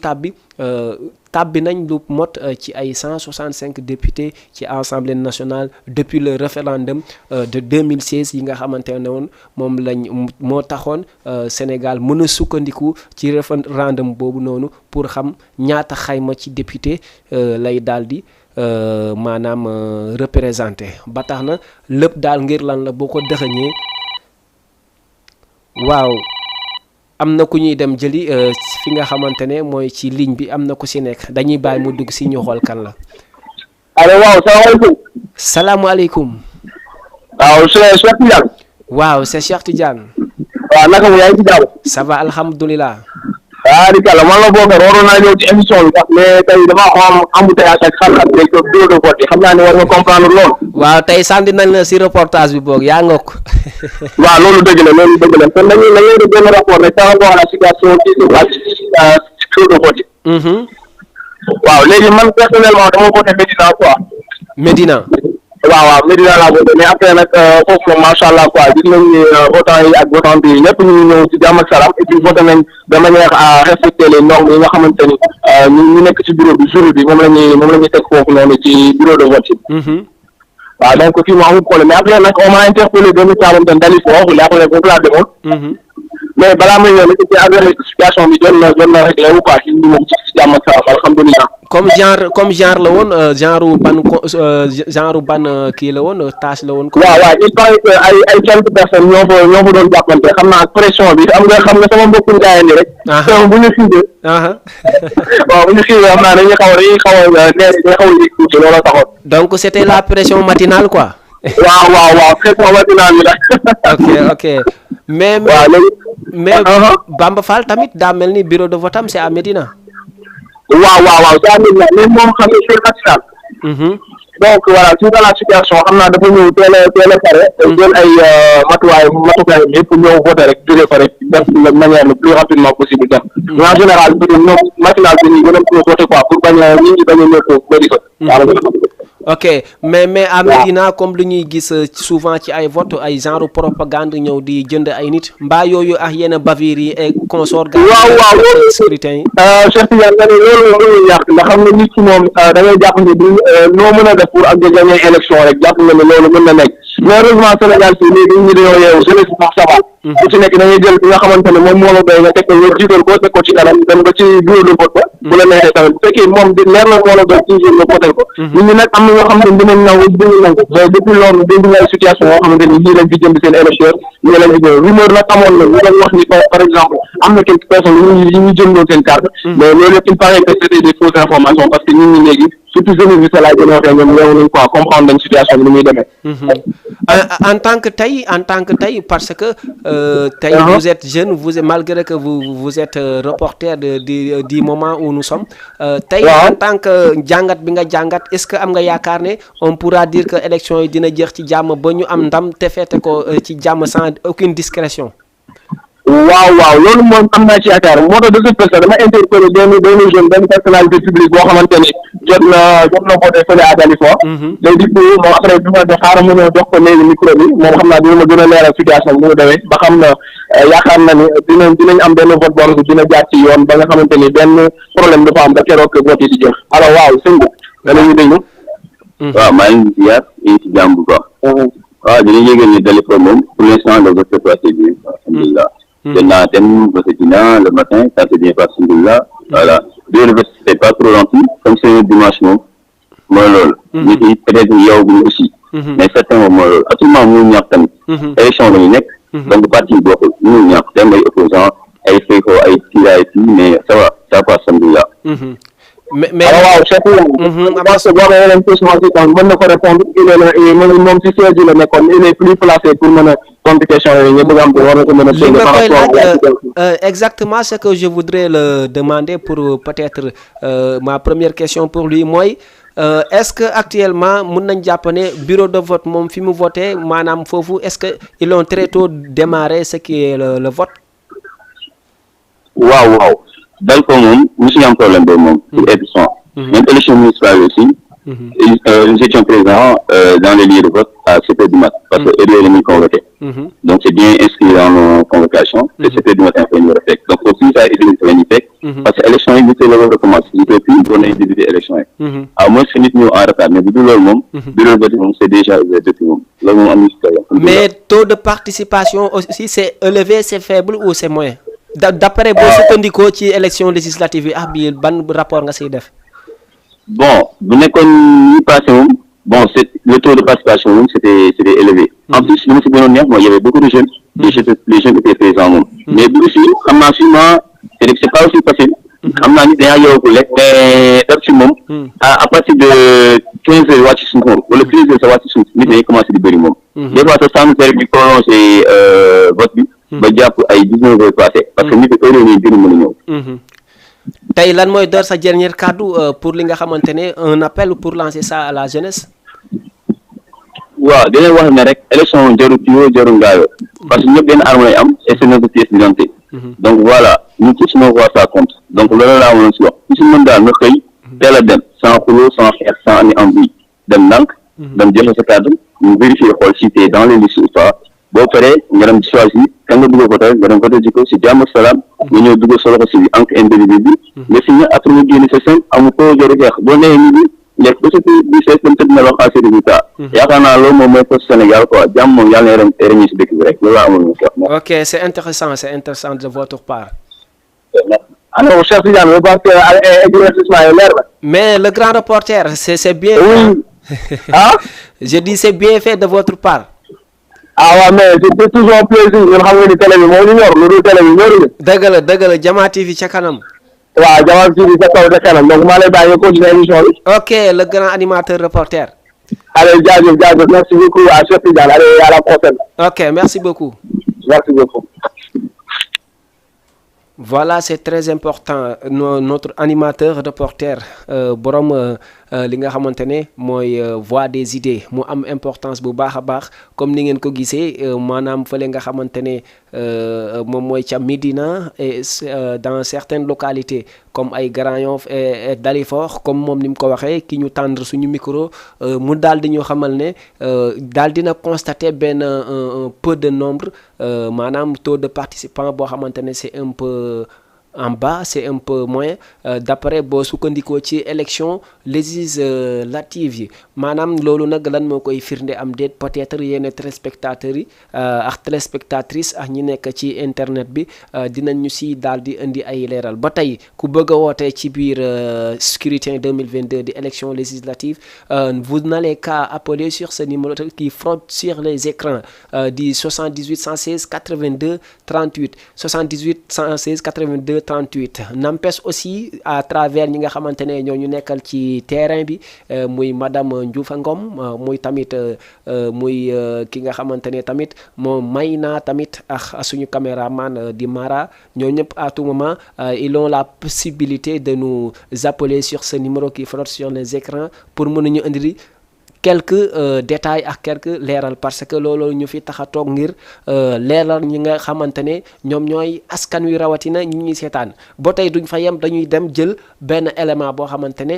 tàbbi nañ lu mot ci ay 165 députés ci Assemblée nationale depuis le référendum de 2016 yi nga xamante ne woon moom lañ moo taxoon Sénégal mën a sukkandiku ci référendum boobu noonu pour xam ñaata xayma ci député lay daal di maanaam représenté ba tax na lépp daal ngir lan la boo ko dëxëñee waaw am na ku ñuy dem jëli fi nga xamante ne mooy ci ligne bi am na ku si nekk dañuy bàyyi mu dugg si ñu xool kan la. allo waaw salaamaaleykum. salaamaaleykum. waaw c'est Cheikh Tidiane. waaw c'est Cheikh Tidiane. waaw naka mu yaa ngi ci jàmm. ça va alhamdulilah. di kàlla man la Bokar waroon naa ñëw ci émission bi sax mais tey damaa xam embouteillage ak xar-xar rek bureau de vote yi xam naa ne war nga comprendre loolu. waaw tey sànni nañ la si reportage bi boog yaa ngokk. waaw loolu dëgg la kon dañuy def benn rapport rek par rapport à la situation ci bureau de vote yi. waaw léegi man personnellement dama voté Médina quoi. Médina. waaw Médina laa voté mais après nag foofu moom macha allah quoi gis nañ ni votants yi ak votantes yi ñëpp ñu ngi ñëw ci jàmm ak salaam et puis voté nañ de manière à respecter les normes yi nga xamante ni ñu nekk ci bureau bi jury bi moom la ñuy teg foofu noonu ci bureau de vote yi. waaw donc fii moo amul problème mais après nag on m'a interpellé benn taabam ten dali foofu laa ko ne foofu laa demoon. mais balaa may ñëw nag ci affaire situation bi jot na réglé wu quoi ci ñu moom ci jàmm ak salaam alhamdulilah. comme genre la woon genre ban kii la woon tâche la woon. waaw il paraît que ay quelques personnes ñoo fa doon jàppante xam naa pression bi xam nga sama mbokku njaay ni rek. bu ñu xiibee. waaw bu ñu xiibee xam naa dañuy xaw a yëg tuuti looloo taxoon. donc c'était la pression matinale quoi. waaw pression matinale bi la. ok mais Bamba Fall tamit daa mel ni bureau de vote am c'est à Médina. waaw c'est à Médina mais moom xam nga c'est national. donc voilà ci dans la situation xam naa dafa ñëw teel a pare. jël ay matukaay yëpp ñëw voté rek jóge fa rek def de manière le plus rapidement possible dem mais en général peut-être ñoom matinal bi ñuy gën a voté quoi pour bañ a nit ñi bañ a ñëw foofu bëri fa. ok mais à Médina comme lu ñuy gis souvent ci ay vote ay genre propagande ñëw di jënd ay nit mbaa yooyu ak yenn bavures yi et consort waaw loolu scrutin yi Cheikh Tidiane nga ne loolu loolu yàq ndax xam nga nit ki moom da ngay jàpp ne du noo mën a def pour ak gagner élection rek jàpp nga ne loolu mën na nekk mais heureusement Sénégal fii léegi ñi dañoo yeewu jeunesse bi moom ça va ku ci nekk dañuy jël bi nga xamante ne moom moo la doy nga teg ko nga jiital ko teg ko ci kanam dem ba ci bureau de vote ba bu la neexee tamit bu fekkee moom di leer na moo la doy toujours nga voté ko nit ñi nag am na ñoo xamante ne dinañ nangu duñu nangu mais depuis loolu dégg nga ay situation yoo xamante ni ñii lañ fi jënd seen électeur ñii lañ fi jënd rumeur nag amoon na ñu doon wax ni par exemple am na quelques personnes yi ñu jëndoon seen carte mais loolu yëpp il paraît que c'était des fausses informations parce que nit ñi léegi surtout jeunesse bi sa laay gën a waxee ñoom yeewu nañ quoi comprendre nañ situation bi ni muy demee en tant que tey parce que tey vous êtes jeune vous êtes malgré que vous êtes reporter du moment où nous sommes tey en tant que jàngat bi nga jàngat est-ce que am nga yaakaar ne on pourra dire que élection yi dina jeex ci jàmm ba ñu am ndam te feete ko ci jàmm sans aucune discrétion waaw loolu moom am naa ci yaakaar moo tax de toute façon dama interpellé benn jeune benn personnalité publique boo xamante ni jot na voté fële à Dalifort léegi du coup moom après bi ma de xaaral ma ñëw jox ko léegi micro bi moom xam naa dina ma gën a leeral situation bi mu demee ba xam na yaakaar na ni dinañ am benn vote boo xam ne dina jaar ci yoon ba nga xamante ni benn problème dafa am ba keroog vote yi di jeex alors waaw sëñ bi danañu déglu waaw maa ngi ziar yi ci jàmm bu baax waaw dina yégal ni Dalifort moom pour l'instant le vote se passe bien alhamdulillah maintenant dem ba dina le matin ça s'est bien passé alhamdulillah voilà le vote c'est pas trop rempli comme c'est dimanche moom mooy loolu nit ñi peut-être yow bi aussi mais certains moom mooy loolu actuellement mënul ñàkk tamit élection la ñu nekk donc parti bokkul mënul ñàkk dem ay opposants ay Feko ay tiraay fii mais ça passe alhamdulillah mais waaw Cheikh parce que boo amee yeneen question aussi tam mën na ko répondre moom si siège la nekkoon il est plus placé pour mën a tontu question yooyu ñu bëgg am war na ko mën a li nga koy laaj exactement ce que je voudrais le demander pour peut-être ma première question pour lui mooy est-ce que actuellement mun nañ jàpp ne bureau de vote moom fi mu voté maanaam foofu est-ce que ils ont très tôt démarré ce qui est le vote waaw Dalifort moom mosuñu am problème boobu moom pour être franc même élection municipale aussi nous étions présents dans les lieux de vote à 7h du matin parce que heure la ñuy convoqué donc c'est bien inscrit dans nos convocations et 7h du matin fa ñu war a fekk donc aussi ça église fa ñu fekk parce que élection yi ñu teel a war a commencé ñu koy puis doon nañu débuté élection yi à moins que nit ñëw en retard mais bu dul loolu moom bureau de vote moom c'est déjà ouvert depuis moom loolu moom am na si mais taux de participation aussi c'est élevé c'est faible ou c'est moyen d'après boo sukkandikoo ci élection législative yi bi ban rapport nga siy def bon bu nekkoon ñi passé moom bon c'est le taux de participation moom c'était élevé en plus li ma si gënoon neex mooy y avait beaucoup de jeunes les jeunes étaient présents moom mais bu si xam naa sûrement c'est pas aussi facile xam naa ni dañaa yow lekk mais daf si moom à partir de 15 heures wàcc suuf moom wala 13 heures sa wàcc suuf nit dañuy commencé di bëri moom des fois sa sànni rek di prolonger vote bi ba jàpp ay 19 heures passé parce que nit ki heure yooyu gën a mën a ñëw tey lan mooy door sa dernier kàddu pour li nga xamante ne un appel pour lancer ça à la jeunesse waaw dinañ wax ne rek élection jarul tuyoo jarul ngaayoo parce que ñëpp benn arme lay am et c'est notre pièce d'identité donc voilà ñu tous ñoo voir ça compte donc loolu laa mënoon si wax ku si mën daal nga xëy teel a dem sans xuloo sans xeex sans ani envie dem ndànk dem joxe sa carte ñu vérifier xool si t'es dans les listes ou pas boo paree nga dem choisir kan nga bëgg a voter nga dem voter ji ko si jàmm ak salaam nga ñëw dugal sa loxo si encre indélébile bi nga signé après nga génn sa simple amu ko jaru xeex boo nee nit ñi léegi ba surtout bi seet dem tëdd na loo xaal ses résultats yaakaar naa loolu moom mooy poste Sénégal quoi jàmm moom yàlla na reñi si dëkk bi rek loolu laa amoon ñu wax ok c'est intéressant de votre part alors Cheikh Tidiane je pense que éclaircissement yi leer na mais le grand reporter c'est bien je dis c'est bien fait de votre part waaw mais c'est toujours un plaisir ñun xam nga ni télé bi moo ñu ñor lu dul télé bi ñoruñu dëgg la Jama TV ca kanam waaw Jama TV ca kaw ca kanam donc maa lay bàyyi nga continuer émission bi ok le grand animateur reporter allez jaajëf merci beaucoup à Cheikh Tidiane allez à la prochaine ok merci beaucoup Voilà, c'est très important. Notre animateur reporter borom li nga xamante ne mooy voix des idées mu am importance bu baax a baax comme ni ngeen ko gisee maanaam fële nga xamante ne moom mooy ca Médina et dans certaines localités comme ay Grand Yoff et Dalifort comme moom ni mu ko waxee ki ñu tendre suñu micro mu daal di ñu xamal ne daal dina constater benn peu de nombre maanaam taux de participants boo xamante ne c'est un peu en bas, c'est un peu moins d'après boo sukkandikoo ci élection législative yi maanaam loolu nag lan moo koy firnde am déet peut-être yenn téléspectateurs yi ak téléspectatrices ak ñi nekk ci internet bi dinañ ñu si daal di indi ay leeral ba tey ku bëgg a wootee ci biir scrutin 2022 di élection législative vous n'allez qu'à appeler sur ce numéro qui frotte sur les écrans di 78 116 82 38 78 116 82 38 n'empêche aussi à travers ñi nga xamante ne ñoo ñu nekkal ci terrain bi muy madame Ndioufa Ngom muy tamit muy ki nga xamante ne tamit moom may naa tamit ak suñu caméraman di Mara ñoo ñëpp à tout moment ils ont la possibilité de nous appeler sur ce numéro qui flotte sur les écrans pour mën nañu indi quelques détails ak quelques leeral parce que loolu ñu fi tax a toog ngir leeral ñi nga xamante ne ñoom ñooy askan wi rawatina ñi ñuy seetaan ba tey duñ fa yem dañuy dem jël benn élément boo xamante ne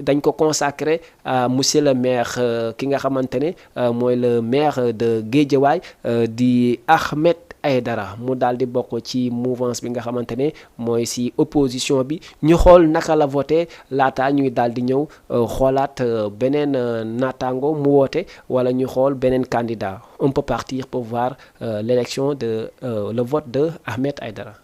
dañ ko consacré à monsieur le maire ki nga xamante ne mooy le maire de Guédiawaye di Ahmed Aïdara mu daal di bokk ci mouvance bi nga xamante ne mooy si opposition bi ñu xool naka la voté laata ñuy daal di ñëw xoolaat beneen naataango mu woote wala ñu xool beneen candidat on peut partir pour voir l'élection de le vote de Ahmed Aïdara.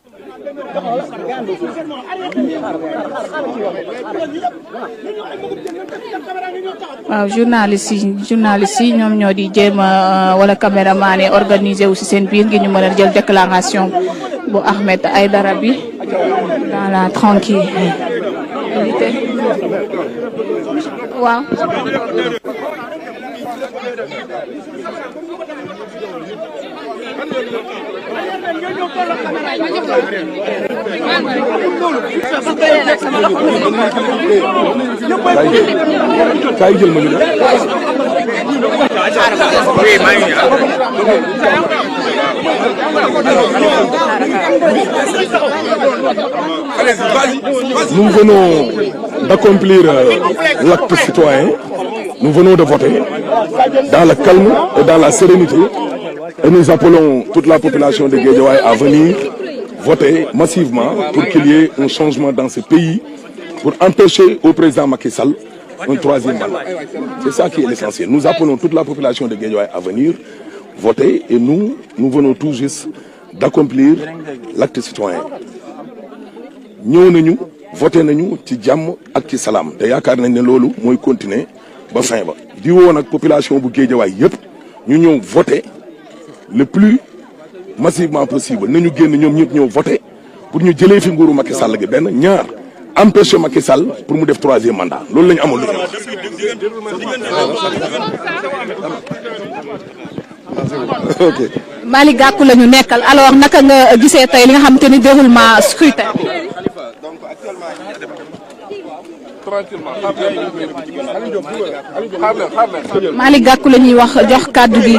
waaw journaliste yi ñoom ñoo di jéem a wala caméraman yi organisé wu si seen biir ngir ñu mën a jël déclaration bu Ahmed Aïdara bi dans la tranquillité waaw. kaay jël ma ñu ne nous venons d'accomplir l'acte citoyen, nous venons de voter dans le calme et dans la sérénité et nous appelons toute la population de Guédiawaye à venir voter massivement pour qu'il y ait un changement dans ce pays pour empêcher au président Macky Sall un troisième mandat. C'est ça qui est l'essentiel. Nous appelons toute la population de Guédiawaye à venir voter et nous venons tout juste d'accomplir l'acte citoyen. ñëw nañu voté nañu ci jàmm ak ci salaam te yaakaar nañ ne loolu mooy continuer ba fin ba di woo nag population bu Guédiawaye yëpp ñu ñëw voté le plus massivement possible nañu génn ñoom ñëpp ñëw voté pour ñu jëlee fi nguuru Macky Sall gi benn ñaar empêcher Macky Sall pour mu def troisième mandat loolu la ñu amoon lu ñu wax. ok. Malick Gakou la ñu nekkal alors naka nga gisee tey li nga xamante ni déroulement scrutin. Malick Gakou la ñuy wax jox kàddu gi.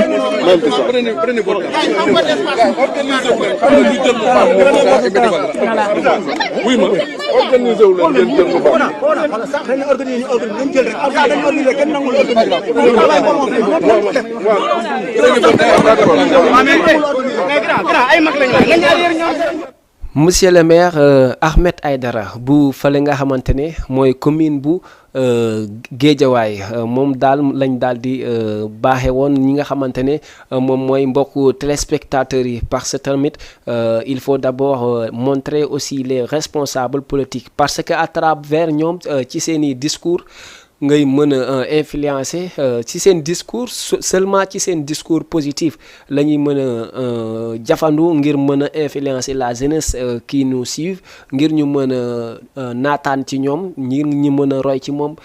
monsieur le maire Ahmed Aïdara bu fale nga xamante ne mooy commune bu Guédiawaye moom daal lañ daal di baaxe woon ñi nga xamante ne moom mooy mbokku téléspectateurs yi parce que tamit il faut d'abord montrer aussi les responsables politiques parce que à travers ñoom ci seeni discours ngay mën a influencer ci seen discours seulement ci seen discours positif la ñuy mën a jafandu ngir mën a influencer la jeunesse qui nous suivent ngir ñu mën a naataan ci ñoom ngir ñu mën a roy ci moom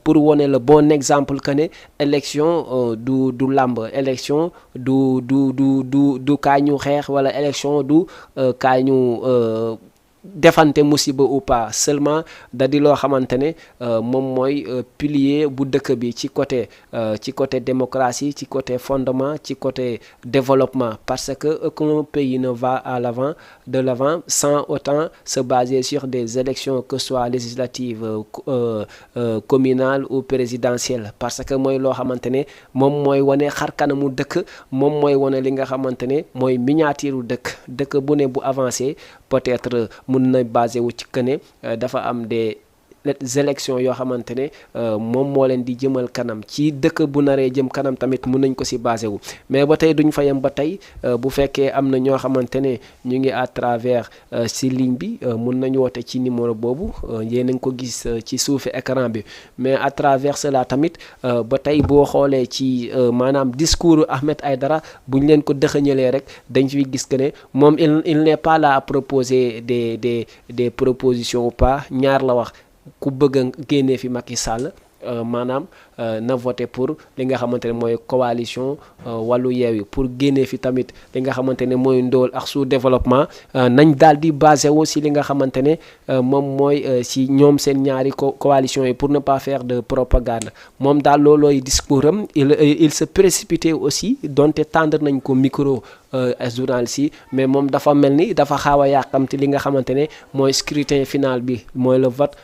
pour wone le bon exemple que ne élection du làmb élection du kaay ñu xeex wala élection du kaay ñu defante musiba ou pas seulement da di loo xamante ne moom mooy pilier bu dëkk bi ci côté démocratie ci côté fondement ci côté développement parce que aucun pays ne va de l'avant sans autant se baser sur des élections que ce soit législatives communales ou présidentielles parce que mooy loo xamante ne moom mooy wane xar kanamu dëkk moom mooy wane li nga xamante ne mooy miniature dëkk bu ne bu avancé peut-être mun na basé wu ci que ne dafa am des élections yoo xamante ne moom moo leen di jëmal kanam ci dëkk bu naree jëm kanam tamit mun nañ ko si basé wu mais ba tey duñ fa yem ba tey bu fekkee am na ñoo xamante ne ñu ngi à travers si ligne bi mun nañu woote ci numéro boobu yéen a ngi ko gis ci suufi écran bi mais à travers cela tamit ba tey boo xoolee ci maanaam discours Ahmed Aïdara buñ leen ko dëxëñalee rek dañ fi gis que ne moom il n'est pas là à proposer des propositions ou pas ñaar la wax ku bëgg a génnee fi Macky Sall maanaam na voté pour li nga xamante ne mooy coalition wàllu Yewwi pour génnee fi tamit li nga xamante ne mooy ndóol ak sous développement nañ daal di basé wu si li nga xamante ne moom mooy si ñoom seen ñaari coalition yi pour ne pas faire de propagande moom daal loolooy discours am il se précipité aussi donte tendre nañ ko micro journaliste yi mais moom dafa mel ni dafa xaaw a yàqamti li nga xamante ne mooy scrutin final bi mooy le vote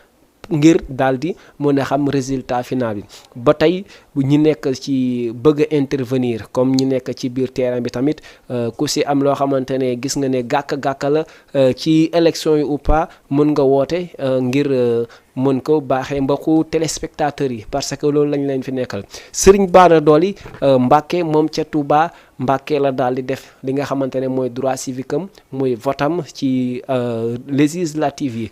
ngir daal di mën a xam résultat final bi ba tey ñi nekk ci bëgg a intervenir comme ñi nekk ci biir terrain bi tamit ku si am loo xamante ne gis nga ne gàkk-gàkk la ci élection yi ou pas mën nga woote ngir mën ko baaxee mbokku téléspectateurs yi parce que loolu lañ leen fi nekkal Serigne Bara Dolly Mbacké moom ca Touba Mbacké la daal di def li nga xamante ne mooy droit civique am muy votam ci législative yi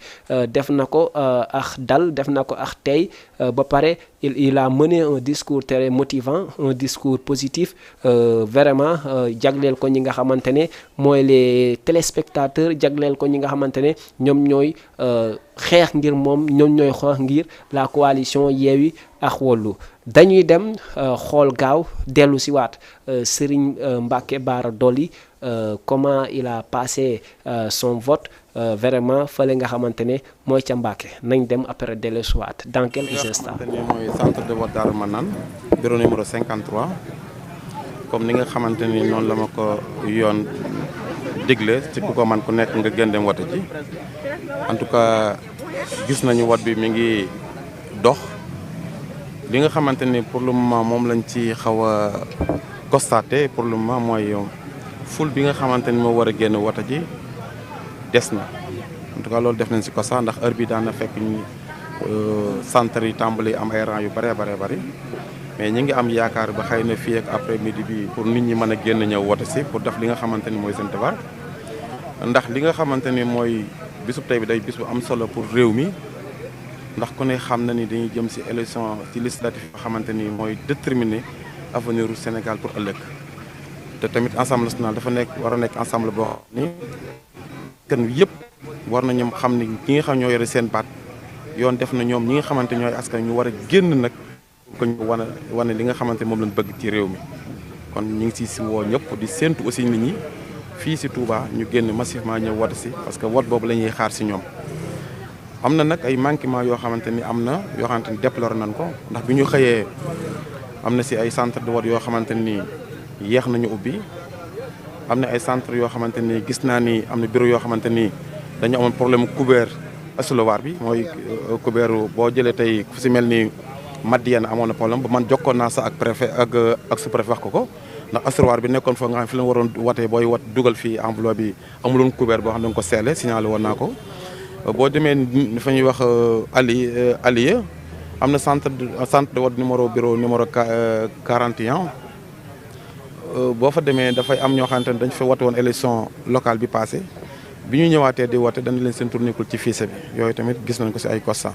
def na ko ak dal def na ko ak tey ba pare il a mené un discours très motivant un discours positif vraiment jagleel ko ñi nga xamante ne mooy les téléspectateurs jagleel ko ñi nga xamante ne ñoom ñooy xeex ngir moom ñoom ñooy xeex ngir la coalition Yewwi ak Wallu dañuy dem xool gaaw dellu si waat Serigne Mbacké Bara Dolly comment il a passé son vote vraiment fële nga xamante ne mooy ca Mbacké nañ dem après dellu si waat dans quelques instants. mooy centre de vote Darou Manane bureau numéro 53 comme ni nga xamante ni noonu la ma ko yoon digle ci ku ko man ku nekk nga gën dem wote ji en tout cas gis nañu vote bi mi ngi dox li nga xamante ni pour le moment moom lañ ci xaw a constaté pour le moment mooy ful bi nga xamante ni moo war a génn wote ji des na en tout cas loolu def nañ si constat ndax heure bi daana fekk ñu centre yi tàmbali am ay rang yu bëree bëri mais ñi ngi am yaakaar ba xëy na fii ak après midi bi pour nit ñi mën a génn ñëw wote si pour def li nga xamante ni mooy seen devoir ndax li nga xamante ni mooy bisub tey bi day bis bu am solo pour réew mi ndax ku ne xam na ni dañuy jëm si élection ci législative yoo xamante ni mooy déterminer avenir u Sénégal pour ëllëg te tamit Assemblée nationale dafa war a nekk ensemble boo xam ni kenn yëpp war na ñoom xam ni ñi nga xam ñoo yore seen baat yoon def na ñoom ñi nga xamante ñooy askan ñu war a génn nag ko ñu wane li nga xamante moom lañ bëgg ci réew mi kon ñu ngi si woo ñëpp di séentu aussi nit ñi fii si Touba ñu génn massivement ñëw wote si parce que vote boobu la ñuy xaar si ñoom am na nag ay manquement yoo xamante ni am na yoo xamante ni déploré nañ ko ndax bi ñu xëyee am na si ay centre de vote yoo xamante ni yéex nañu ubbi am na ay centre yoo xamante ni gis naa ni am na bureau yoo xamante ni dañu amoon problème couvert asulawaar bi mooy couvert boo jëlee tey fu si mel ni Madiane amoon na problème ba man jokkoon naa sax ak préfet ak sous-préfet wax ko ndax asulawaar bi nekkoon foo nga xam fi la waroon watee booy wat dugal fii enveloppe bi amuloon couvert boo xam ne da nga ko seele signalé woon naa ko boo demee fa ñuy wax Alié am na centre de vote bureau numéro 41 boo fa demee dafay am ñoo xamante ne dañ fa wote woon élection locale bi passé bi ñu ñëwaatee di wote dañu leen seen tur nekkul ci fichier bi yooyu tamit gis nañ ko si ay constat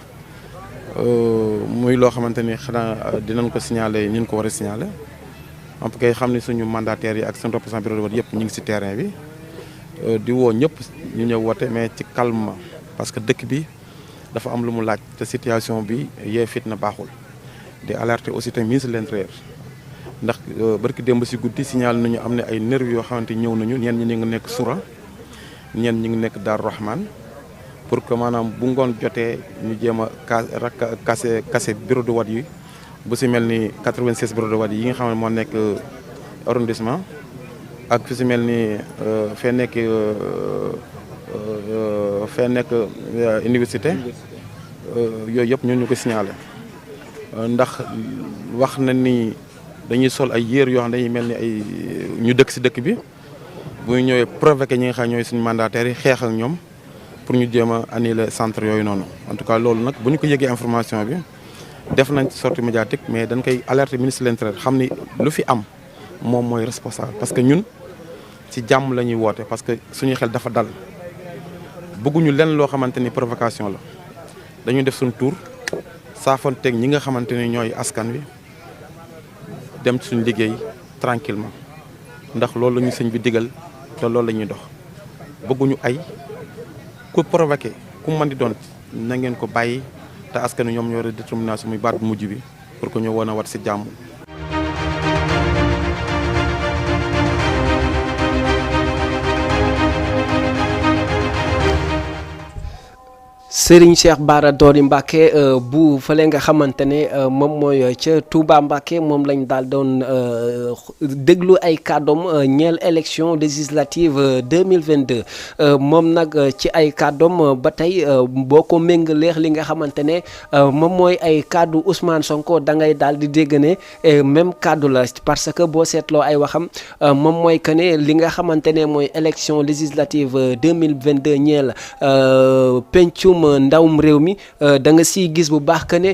muy loo xamante ni xanaa dinañ ko signaler ñu ko war a signaler en tout cas xam ni suñu mandataires yi ak seen représentant bureau de vote yëpp ñu ngi si terrain bi di woo ñëpp ñu ñëw wote mais ci calme parce que dëkk bi dafa am lu mu laaj te situation bi yee fitna baaxul di alerter aussi tamit ministre de l'Intérieur ndax barki démb si guddi signal nañu am ne ay nervis yoo xamante ñëw nañu ñeen ñi ngi nekk Soura ñeen ñi ngi nekk Darou Rahman pour que maanaam bu ngoon jotee ñu jéem a kase bureau de vote yi bu si mel ni 96 bureau de vote yi nga xam ne moo nekk arrondissement ak fi si mel ni fee nekk université yooyu yëpp ñoo ñu ko signalé ndax wax na ni dañuy sol ay yére yoo xam ne dañuy mel ni ay ñu dëkk si dëkk bi bu ñu ñëwee provoqué ñi nga xam ñooy suñu mandataires yi xeex ak ñoom pour ñu jéem a annuler centre yooyu noonu en tout cas loolu nag bu ñu ko yëgee information bi def nañ ci sortie médiatique mais dañ koy alerter ministre de l'Intérieur xam ni lu fi am moom mooy responsable parce que ñun ci jàmm la ñuy woote parce que suñu xel dafa dal bëgguñu lenn loo xamante ni provocation la dañuy def suñu tour saafonteeg ñi nga xamante ni ñooy askan wi dem ci suñu liggéey tranquillement ndax loolu la ñu sëñ bi digal te loolu la ñuy dox bëgguñu ay ku provoqué ku mën di doon na ngeen ko bàyyi te askan wi ñoom ñoo war a détermination muy baat bu mujj bi pour que ñu woon a wat si jàmm. Serigne Cheikh Bara Dolly Mbacké bu fële nga xamante ne moom mooy ca Touba Mbacké moom lañ daal doon déglu ay kàddoom ñeel élection législative 2022 moom nag ci ay kàddoom ba tey boo ko méngaleex li nga xamante ne moom mooy ay kàddu Ousmane Sonko da ngay daal di dégg ne même kàddu la parce que boo seetloo ay waxam moom mooy que ne li nga xamante ne mooy élection législative 2022 ñeel pencum ndawum réew mi da nga siy gis bu baax que ne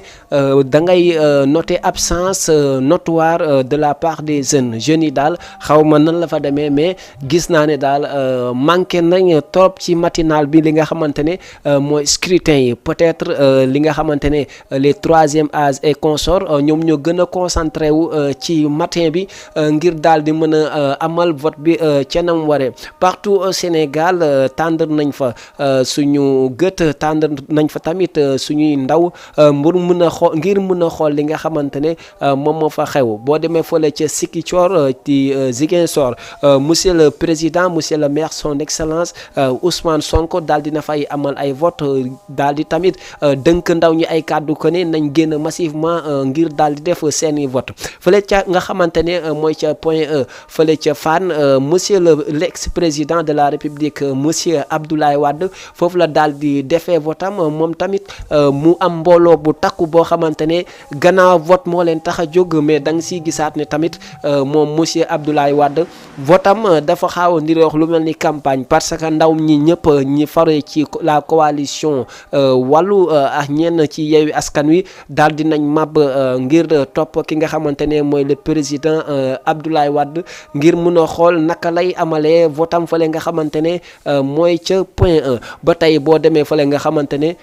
da ngay noter absence notoire de la part des jeunes yi daal xaw ma nan la fa demee mais gis naa ne daal manqué nañ trop ci matinal bi li nga xamante ne mooy scrutin yi peut-être li nga xamante ne les troisième âge et consorts ñoom ñoo gën a concentré wu ci matin bi ngir daal di mën a amal vote bi ca nam waree partout au Sénégal tàndar nañ fa suñu gët tàndar nañ fa tamit suñuy ndaw ngir mën a xool li nga xamante ne moom moo fa xew boo demee fële ca Ziguinchor ci Ziguinchor monsieur le président monsieur le maire son excellence Ousmane Sonko daal dina fay amal ay vote daal di tamit dënk ndaw ñi ay kàddu ko ne nañ génn massivement ngir daal di def seeni vote fële ca nga xamante ne mooy ca Point E fële ca Fann monsieur l'ex-président de la République monsieur Abdoulaye Wade foofu la daal di defee votam moom tamit mu am mbooloo bu takku boo xamante ne gannaaw vote moo leen tax a jóg mais da nga siy gisaat ne tamit moom monsieur Abdoulaye Wade votam dafa xaaw a ndiroox lu mel ni campagne parce que ndaw ñi ñëpp ñi fare ci la coalition wàllu ak ñenn ci Yewwi Askan Wi daal di nañ mab ngir topp ki nga xamante ne mooy le président Abdoulaye Wade ngir mun a xool naka lay amalee votam fële nga xamante ne mooy ca Point E ba tey boo demee fële nga xamante ne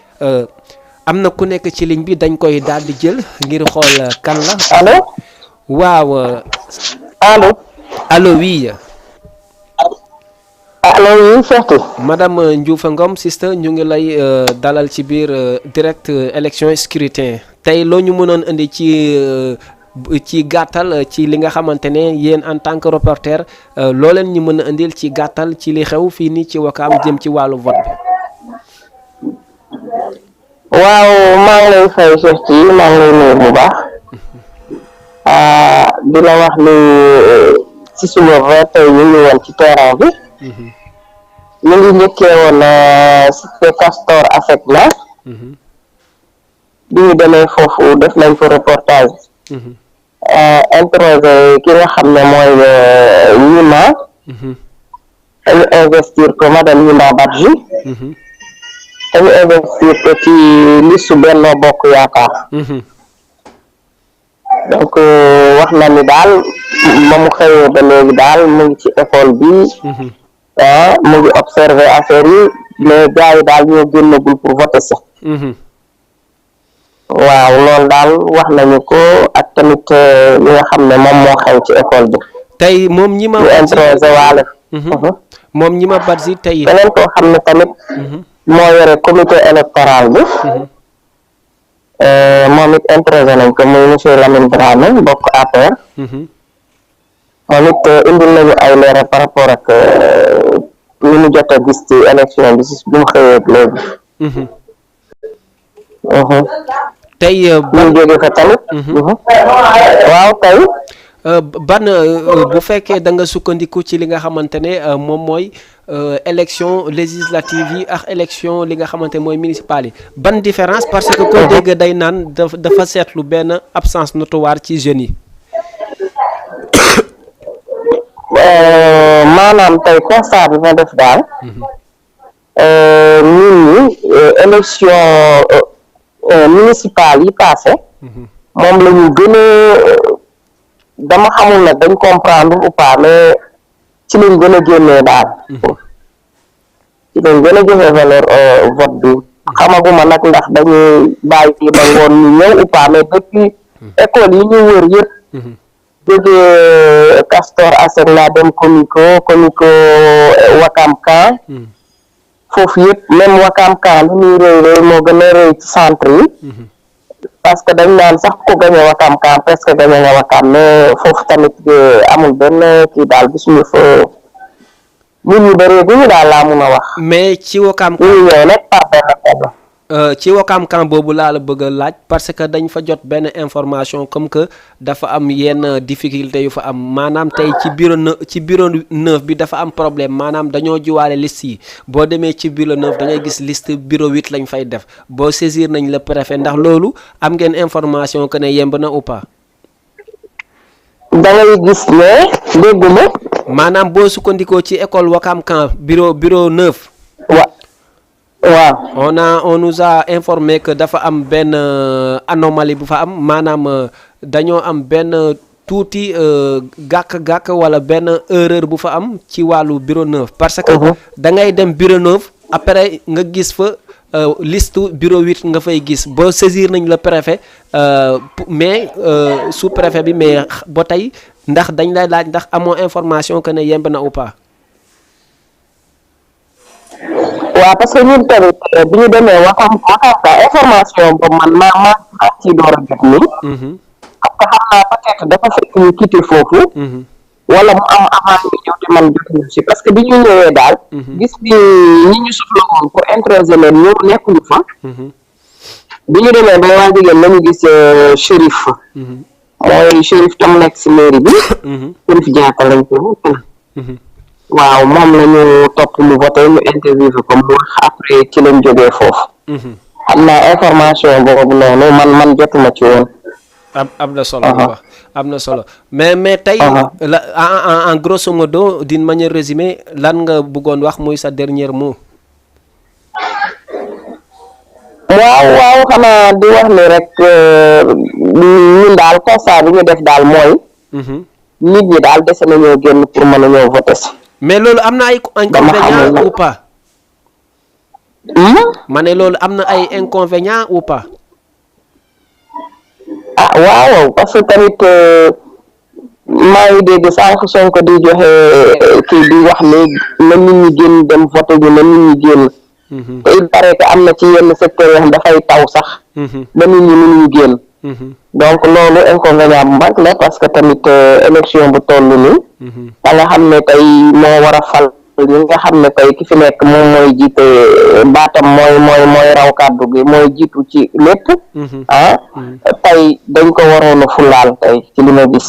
am na ku nekk ci ligne bi dañ koy daal di jël ngir xool kan la. allo. waaw. allo. allo oui. allo oui Fatou. madame Ndioufa Ngom sister ñu ngi lay dalal ci biir direct élection scrutin tey loo ñu mënoon indi ci gàttal ci li nga xamante ne yéen en tant que reporter loo leen ñu mën a indil ci gàttal ci li xew fii nii ci Wakaam jëm ci wàllu vote bi. waaw maa ngi lay fay Cheikh ci maa ngi lay nuyu bu baax di la wax ni ci suba ba tey ñu ngi woon ci terrain bi ñu ngi njëkkee woon cité Castor Asecna bi ñu demee foofu def nañ fa reportage interrogé ki nga xam ne mooy Yima dañu investir ko madame Yima Badji dañu investir ko ci liste Benno Bokk Yaakaar donc wax na ni daal ba mu xëyee ba léegi daal mu ngi ci école bi mu ngi observer affaire yi mais gars yi daal ñoo génnagul pour voter si waaw loolu daal wax nañu ko ak tamit li nga xam ne moom moo xew ci école bi tey moom ñi ma introsé waale moom ñi ma Badji tey beneen koo xam ne tamit moo yore comité électoral bi moom it introsé nañ ko muy monsieur Lamine Dramé bokk APR moom it indil nañu ay leeral par rapport ak li mu jot a gis ci élection bi si bu mu xëyee léegi tey ñu jóge fa tamit. waaw tey. ban bu fekkee da nga sukkandiku ci li nga xamante ne moom mooy élection législative yi ak élection li nga xamante mooy municipal yi ban différence parce que koo dégg day naan dafa seetlu benn absence notoire ci jeunes yi. maanaam tey constat bi ma def daal. nit ñi élection municipale yi passé moom la ñu gën a dama xamul nag dañ comprendre ou pas mais ci lañ gën a génnee daal ci lañ gën a joxe valeur vote bi xamaguma nag ndax dañuy bàyyi ba ngoon ñu ñëw ou pas mais depuis école yi ñu wër yëpp jógee Castor Asegna dem Comico Wakam Camp foofu yëpp même Wakam Camp li muy rëy moo gën a rëy ci centre yi parce que dañ naan sax ku gañe Wakam Camp presque gañe nga Wakam mais foofu tamit amul benn kii daal gisuñu fa nit ñu bëree guñu daal laa mun a wax. mais ci Wakam Camp ñu ñëw nag par benn ci Wakam Camp boobu laa la bëgg a laaj parce que dañ fa jot benn information comme que dafa am yenn difficulté yu fa am maanaam tey ci bureau 9 bi dafa am problème maanaam dañoo jiwaale liste yi boo demee ci bureau 9 da ngay gis liste bureau 8 lañ fay def boo saisir nañ le préfet ndax loolu am ngeen information que ne yemb na ou pas. da ngay gis ne dégguma. maanaam boo sukkandikoo ci école Wakam Camp bureau 9. waaw on nous a informé que dafa am benn anomalie bu fa am maanaam dañoo am benn tuuti gàkk-gàkk wala benn erreur bu fa am ci wàllu bureau 9 parce que da ngay dem bureau 9 après nga gis fa liste bureau 8 nga fay gis boo saisir nañ le préfet mais sous préfet bi mais ba tey ndax dañ lay laaj ndax amoo information que ne yemb na ou pas. waaw parce que ñun tamit bi ñu demee Wakam information boobu man maa ci door a jot nii. parce que xam naa peut-être dafa fekk ñu quitté foofu. wala mu am avant ñu ñëw te man jotuñu si parce que bi ñu ñëwee daal. gis bi ñi ñu soxla woon pour introsé leen ñëw nekkuñu fa. bi ñu demee ba waa jigéen lañu gis shérif. mooy shérif tam nekk si mairie bi. shérif Diatta lañ ko waaw moom la ñu topp mu voté ñu interviewé ko mu wax après ci lañ jógee foofu. xam naa information boobu noonu man jotuma ci woon. am na solo bu baax am na solo mais tey en grosso modo d'une manière résumée lan nga bëggoon wax muy sa dernier mot. waaw xanaa di wax ni rek ñun daal constat bi ñu def daal mooy. nit ñi daal dese nañoo génn pour mën a ñëw voté si. mais loolu am na ay inconvénients ou pas. ma ne loolu am na ay inconvénients ou pas. waaw parce que tamit maa ngi dégg sànq Sonko di joxe kii di wax ni na nit ñi génn dem voté ji na nit ñi génn. te il paraît que am na ci yenn secteurs yoo xam dafay taw sax. ba nit ñi mënuñu génn. donc loolu inconvénient bu mag la parce que tamit élection bu toll nii. da nga xam ne tey moo war a fal ñi nga xam ne tey ki fi nekk moom mooy jiite baatam mooy raw kàddu gi mooy jiitu ci lépp. tey dañ ko waroon a fulaal tey ci li ma gis.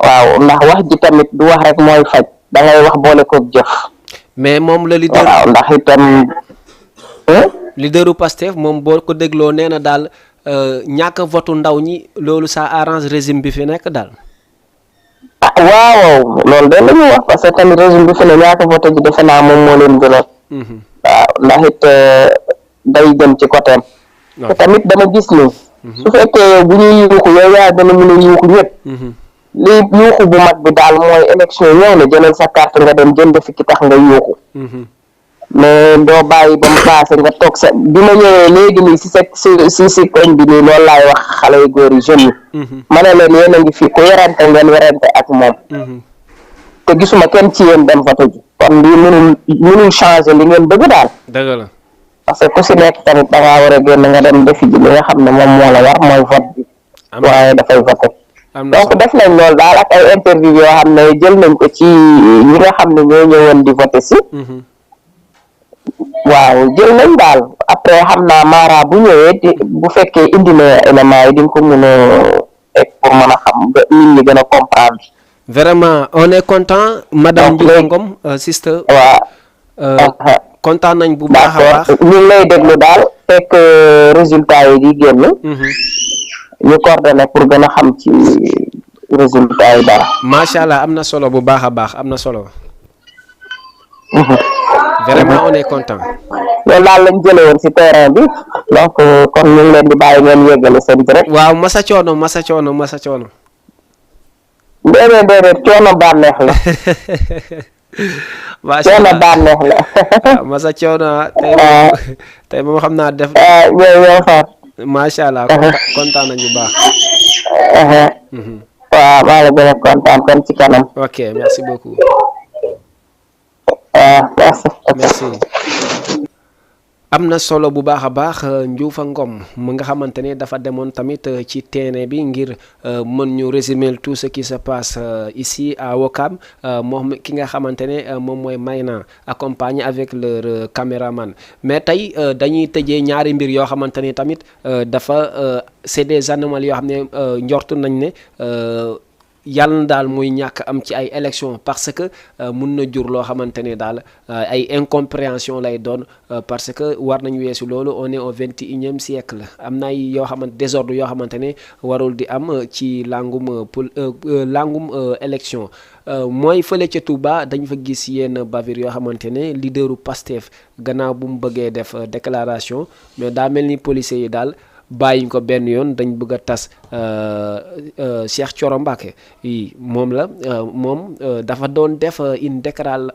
waaw ndax wax ji tamit du wax rek mooy faj da ngay wax boole koog jëf. mais moom la leader waaw ndax itam. leaderu Pastef moom boo ko dégloo nee na daal ñàkk votu ndaw ñi loolu ça arrange régime bi fi nekk daal. waaw loolu de la ñuy wax parce que tamit régime bi fi ne ñàkk voté ji defe naa moom moo leen gënal. waaw ndax it day dem ci côté am. te tamit dama gis ni. su fekkee bu ñuy yuuxu yow yaa gën a mën a yuuxu ñëpp. li yuuxu bu mag bi daal mooy élection ñëw na jëlal sa carte nga dem jënd fi ki tax nga yuuxu. mais doo bàyyi ba mu paase nga toog sa bi ma ñëwee léegi nii si koñ bi nii loolu laay wax xale yu góor yi jeunes yi. ma ne leen yéen a ngi fi ku werante ngeen werante ak moom. te gisuma kenn ci yéen dem vote ji kon lii mënul changer li ngeen bëgg daal. dëgg la parce que ku si nekk tamit da ngaa war a génn nga dem defi ji li nga xam ne moom moo la war mooy vote bi. waaye dafay vote. donc def nañ loolu daal ak ay interview yoo xam ne jël nañ ko ci ñi nga xam ne ñoo ñëwoon di vote si. waaw jël nañ daal après après xam naa Mara bu ñëwee bu fekkee indi na éléments yi di nga ko mën a teg pour mën a xam ba nit ñi gën a comprendre. Vraiment on est content madame Ndiouga Ngom sister. waaw. kontaan nañ bu baax a baax. ñu ngi lay déglu daal fekk résultat yi di génn. ñu coordonné pour gën a xam ci résultat yi daal. macha allah am na solo bu baax a baax am na solo. vraiment on est content. loolu daal lañ jëlee woon ci terrain bi donc kon ñu ngi leen di bàyyi ngeen yeggale seen direct. waaw masa coono. déedéet coono bànneex la. macha allah coono bànneex la. waaw masa coono tey moom xam naa def. yow Far. macha allah kontaan nañ bu baax. waaw maa la gën a kontaan kon ci kanam. ok merci beaucoup. merci. am na solo bu baax a baax Ndiouga Ngom mu nga xamante ne dafa demoon tamit ci terrain bi ngir mën ñu résumer tout ce qui se passe ici à Ouakam moom ki nga xamante ne moom mooy Mayna accompagné avec leur caméraman mais tey dañuy tëjee ñaari mbir yoo xamante ne tamit dafa c'est des anomalies yoo xam ne njortu nañ ne yàlla na daal muy ñàkk am ci ay élection parce que mun na jur loo xamante ne daal ay incompréhension lay doon parce que war nañu weesu loolu on est au 21e siècle am na ay yoo xamante désordre yoo xamante ne warul di am ci langum élection mooy fële ca Touba dañ fa gis yenn bavure yoo xamante ne leaderu Pastef gannaaw bu mu bëggee def déclaration mais daa mel ni policiers yi daal bàyyiñ ko benn yoon dañ bëgg a tas Cheikh Thioro Mbacké moom dafa doon def une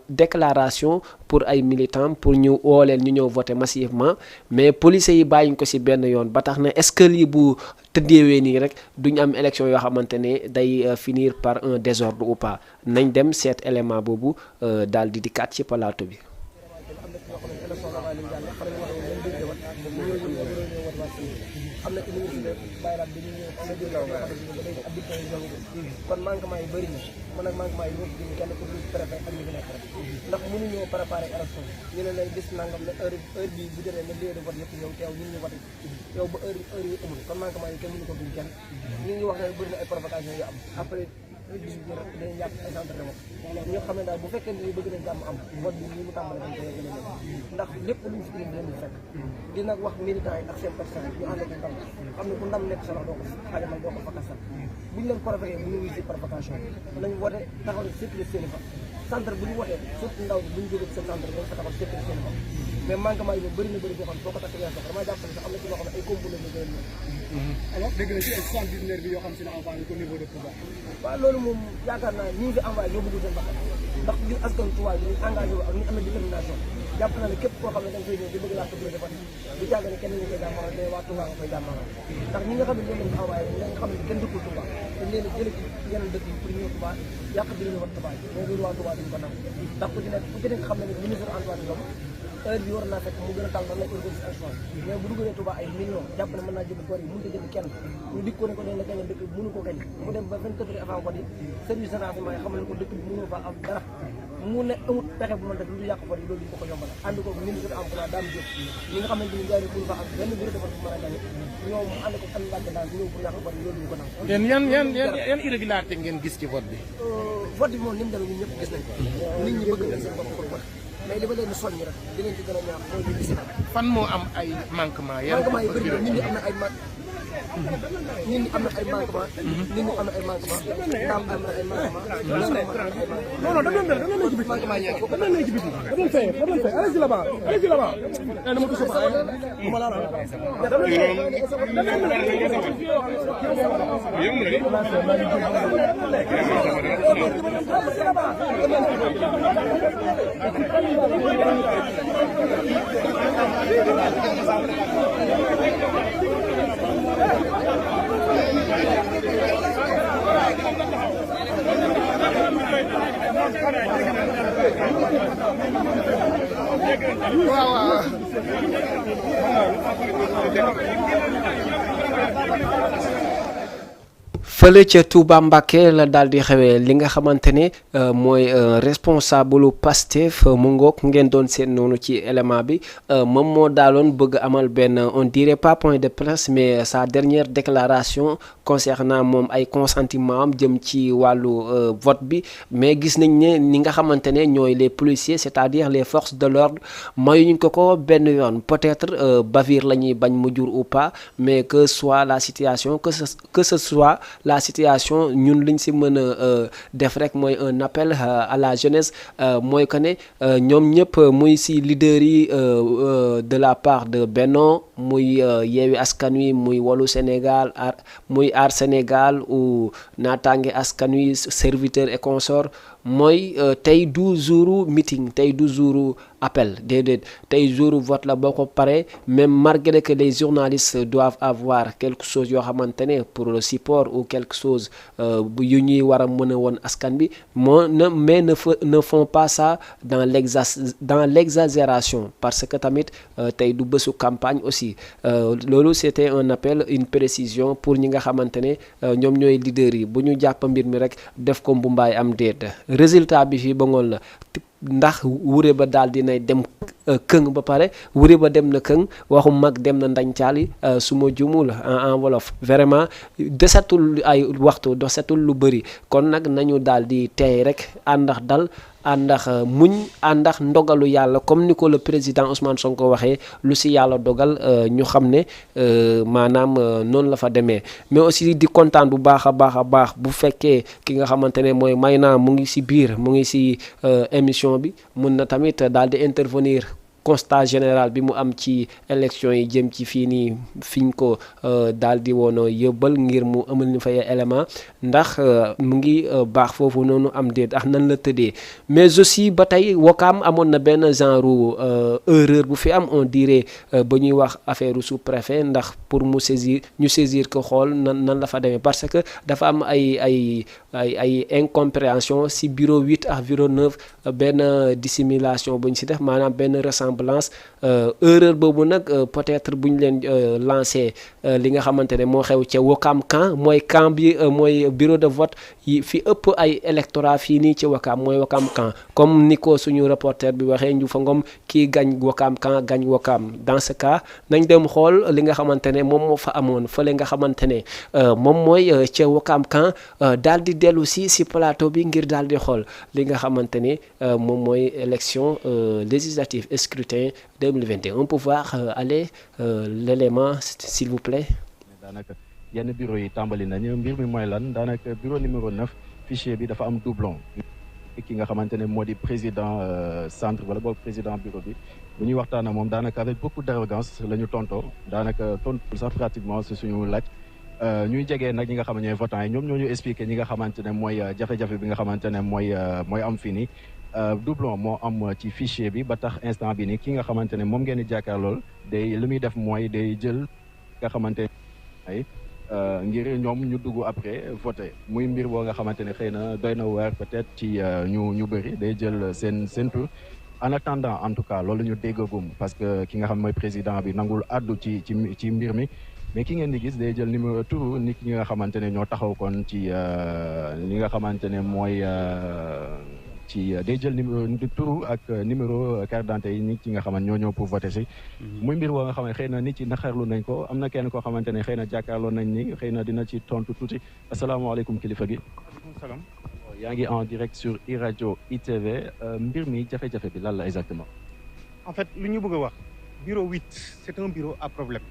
déclaration pour ay militants pour ñu woo leen ñu ñëw voter massivement mais policiers yi bàyyiñ ko ci benn yoon ba tax na est-ce que lii bu tëddeewee nii rek duñ am élection yoo xamante ne day finir par un désordre ou pas nañ dem seet élément boobu daal di dikkaat ci plateau bi. am na université bayraat bi ñu ñëw am na jël ab bulletin yu ñëw kon manquement yi bëri na man nag manquement yi ñoo gën kenn ku dul préfet ak ñu fi nekk rek ndax mënuñoo préparé élection ñu ne lay gis nangam ne heure bi bu jotee ne lieu de vote yëpp ñëw teew ñun ñu vote yow ba heure yi amul kon manquement yi kenn mënu ko duñ kenn ñu ngi wax ne bëri na ay provocation yu am après dañuy jàpp ay centre de vote ñoo xam ne daal bu fekkee ne bëgg nañ jàmm am vote bi ñu mu tàmbale dañ ko yegg ndax lépp luñ fi indi leen di fekk di nag wax militants yi ak seen personnel ñu ànd ak ndam xam ne ku ndam nekk sa loxo doo ko xajamal doo ko fakkasal buñ leen provoqué bu ñu wuy si provocation nañ wote taxaw ne sécurité seen i fa centre bu ñu wotee surtout ndaw bi bu ñu jógee seen centre dañ fa taxaw sécurité seen i fa mais manquement yi bëri na bëri boo xam ne boo ko takk weer sax damaa jàpp ne sax am na ci loo xam ne ay complot la gën alors dégg na ci ay 70 nervis bi yoo xam si ne envoyé ko niveau de pouvoir waaw loolu moom yaakaar naa ñi ngi fi envoyé ñoo bëggul seen bakkan ndax ngir askan Touba ñu engagé wu ak ñu am na détermination jàpp naa ne képp koo xam ne da nga koy ñëw di bëgg laa tëbale defar du jàgg ne kenn ñu koy jàmmaral mais waa Touba nga koy jàmmaral ndax ñi nga xam ne ñoo leen fi envoyé ñi nga xam ne kenn dëkkul Touba dañ leen a jële ci yeneen dëkk yi pour ñëw Touba yàq bi ñu wat Touba mais loolu waa Touba duñ ko nangu ndax ku ci nekk xam ne ne ministre Antoine Diome heure bi war naa fekk mu gën a tàll nan lay organisation mais bu dugalee Touba ay millions jàpp ne mën naa jënd góor yi mënut a jënd kenn ñu dik ko ne ko dañ la gañe dëkk bi mënu ko gañ mu dem ba 24 heures avant vote yi service de renseignement yi xamal ne ko dëkk bi mënoo fa am dara mu ne amut pexe bu mën def lu du yàq vote yi loolu ñu ko yombal ànd ko ministre emploi Dame Diop ñi nga xamante ni jaay mënu fa am benn bureau de vote bu mën a gañe ñoom mu ànd ko am laaj daal ñëw pour yàq vote yi loolu ñu ko nangu yan irrégularité ngeen gis ci vote bi vote bi moom ni mu demee ñun ñëpp gis nañ ko nit ñi bëgg nañ seen bopp pour vote mais li ma leen di soññi rek di leen ci gën a ñaax mooy ñu gis fan moo am ay manquement yi bëri na nit ñi am na ay nit ñi am na ay manquement nit ñi am na ay manquement naam am na ay manquement non non dañu leen ci biti dañu leen ci biti dañu fay allez-y là-bas dama ko sofa ma la fële ca Touba Mbacké la daal di xewee li nga xamante ne mooy responsable Pastef mu ngoog ngeen doon seet noonu ci élément bi moom moo daaloon bëgg amal benn on dirait pas point de presse mais sa dernière déclaration concernant moom ay consentement am jëm ci wàllu vote bi mais gis nañ ne ni nga xamante ne ñooy les policiers c'est-à-dire les forces de l'ordre mayuñ ko benn yoon peut-être bavure la ñuy bañ mu jur ou pas mais que soit la situation que ce soit la situation ñun liñ ci mën a def rek mooy un appel à la jeunesse mooy que ne ñoom ñëpp muy ci leader yi de la part de Benno muy Yewwi Askan Wi muy Wallu Sénégal muy Aar Sénégal ou Naataange Askan Wi serviteur et consort mooy tey du jouru meeting tey du jouru appel déedéet tey jouru vote la boo ko paree même malgré que les journalistes doivent avoir quelque chose yoo xamante ne pour le support ou quelque chose yu ñuy war a mën a woon askan bi mais ne font pas ça dans l'exagération parce que tamit tey du bésu campagne aussi loolu c'était un appel une précision pour ñi nga xamante ne ñoom ñooy leaders yi bu ñu jàpp mbir mi rek def ko mbumbaay am déet résultat bi fii ba ngoon la ndax wure ba daal dinay dem këng ba pare wure ba dem na këng waxu mag dem na ndañcaali su ma jumul en wolof vraiment desatul ay waxtu desatul lu bëri kon nag nañu daal di teey rek àndax dal àndax muñ àndax ndogalu yàlla comme ni ko le président Ousmane Sonko waxee lu ci yàlla dogal ñu xam ne maanaam noonu la fa demee mais aussi di kontaan bu baax a baax bu fekkee ki nga xamante ne mooy Mayna mu ngi ci biir mu ngi ci émission bi mun na tamit daal di intervenir constat général bi mu am ci élection yi jëm ci fii nii fiñ ko daal di woon yëbbal ngir mu amal ni fay élément ndax mu ngi baax foofu noonu am déet ak nan la tëddee mais aussi ba tey Wakaam amoon na benn genre erreur bu fi am on dirait ba ñuy wax affaire sous-préfet ndax pour mu saisir ko xool nan la fa demee parce que dafa am ay incompréhension si bureau 8 ak bureau 9 benn dissimulation bu ñu si def maanaam benn ressemblance erreur boobu nag peut-être bu ñu leen lancé li nga xamante ne moo xew ca Wakaam camp mooy camp bi mooy bureau de vote yi fi ëpp ay électorat fii nii ci Wakaam mooy Wakaam camp comme ni ko suñu reporter bi waxee ñu fa ngom kii gañ Wakaam camp gañ Wakaam dans ce cas nañ dem xool li nga xamante ne moom moo fa amoon fële nga xamante ne moom mooy ca Wakaam camp daal di dellu si plateau bi ngir daal di xool li nga xamante ne moom mooy élection législative scrutin 2021 on peut voir aller l'élément s'il vous plaît. daanaka yenn bureau yi tàmbali nañu mbir mi mooy lan daanaka bureau numéro 9 fichier bi dafa am doublon ki nga xamante ne moo di président centre wala boog président bureau bi bu ñuy waxtaan ak moom daanaka avec beaucoup d'arrogance la ñu tontoo daanaka tontu sax pratiquement si suñu laaj ñuy jegee nag ñi nga xam ne ñooy votants yi ñoom ñoo ñu expliqué ñi nga xamante ne mooy jafe-jafe bi nga xamante ne mooy am fii nii doublon moo am ci fichier bi ba tax instant bi ni ki nga xamante ne moom ngeen di jàkkaarlool day li muy def mooy day jël nga xamante ay ngir ñoom ñu dugg après voter muy mbir boo nga xamante ne xëy na doy na waar peut-être ci ñu bëri day jël seen tur en attendant en tout cas loolu ñu déggagum parce que ki nga xam mooy président bi nangul àddu ci mbir mi mais ki ngeen di gis day jël numéro turu nit ñi nga xamante ne ñoo taxaw kon ci li nga xamante ne mooy ci day jël numéro turu ak numéro carte d'identité yi nit ñi nga xamante ñoo ñëw pour voter si muy mbir boo nga xam ne xëy na nit ci naxarlu nañ ko am na kenn koo xamante ne xëy na jàkkaarloo nañ ni xëy na dina ci tontu tuuti asalaamaaleykum kilifa gi. salaam. yaa ngi en direct sur iRadio ITV mbir mi jafe-jafe bi lan la exactement. en fait lu ñu bëgg a wax bureau 8 c'est un bureau à problème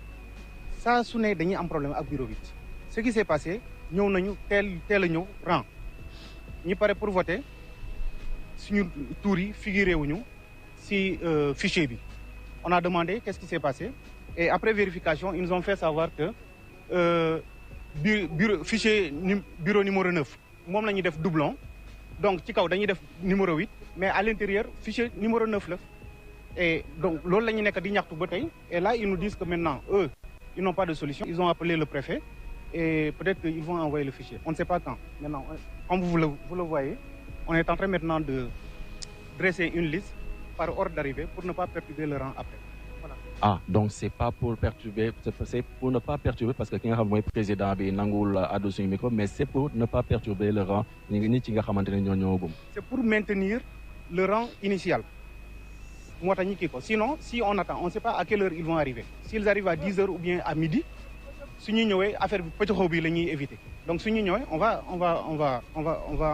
saa su ne dañuy am problème ak bureau 8 ce qui s'est passé ñëw nañu teel a ñëw rang ñi pare pour voter suñu tour yi figuré wuñu ci fichier bi on a demandé qu'est-ce qui s'est passé et après vérification ils nous ont fait savoir que bureau fichier bureau numéro 9 moom la ñuy def doublon donc ci kaw dañuy def numéro 8 mais à l'intérieur fichier numéro 9 la et donc loolu la ñu nekk di ñaxtu ba tey et là ils nous disent que maintenant eux ils n'ont pas de solution ils ont appelé le préfet et peut-être qu'ils vont envoyer le fichier on ne sait pas quand maintenant comme vous le voyez on est en train maintenant de dresser une liste par ordre d'arrivée pour ne pas perturber le rang après voilà Ah, donc c'est pas pour perturber, c'est pour ne pas perturber parce que ki nga xam mooy président bi nanguwul àddu suñu micro, mais c'est pour ne pas perturber le rang nit ci nga xamante ne ñoo ñëwagum. C'est pour maintenir le rang initial. moo tax ñu kii ko sinon si on attend on ne sait pas à quelle heure ils vont arriver s'ils arrivent à 10 heures ou bien à midi su ñu ñëwee affaire bi pëccaxoo bi la ñuy éviter donc su ñu ñëwee on va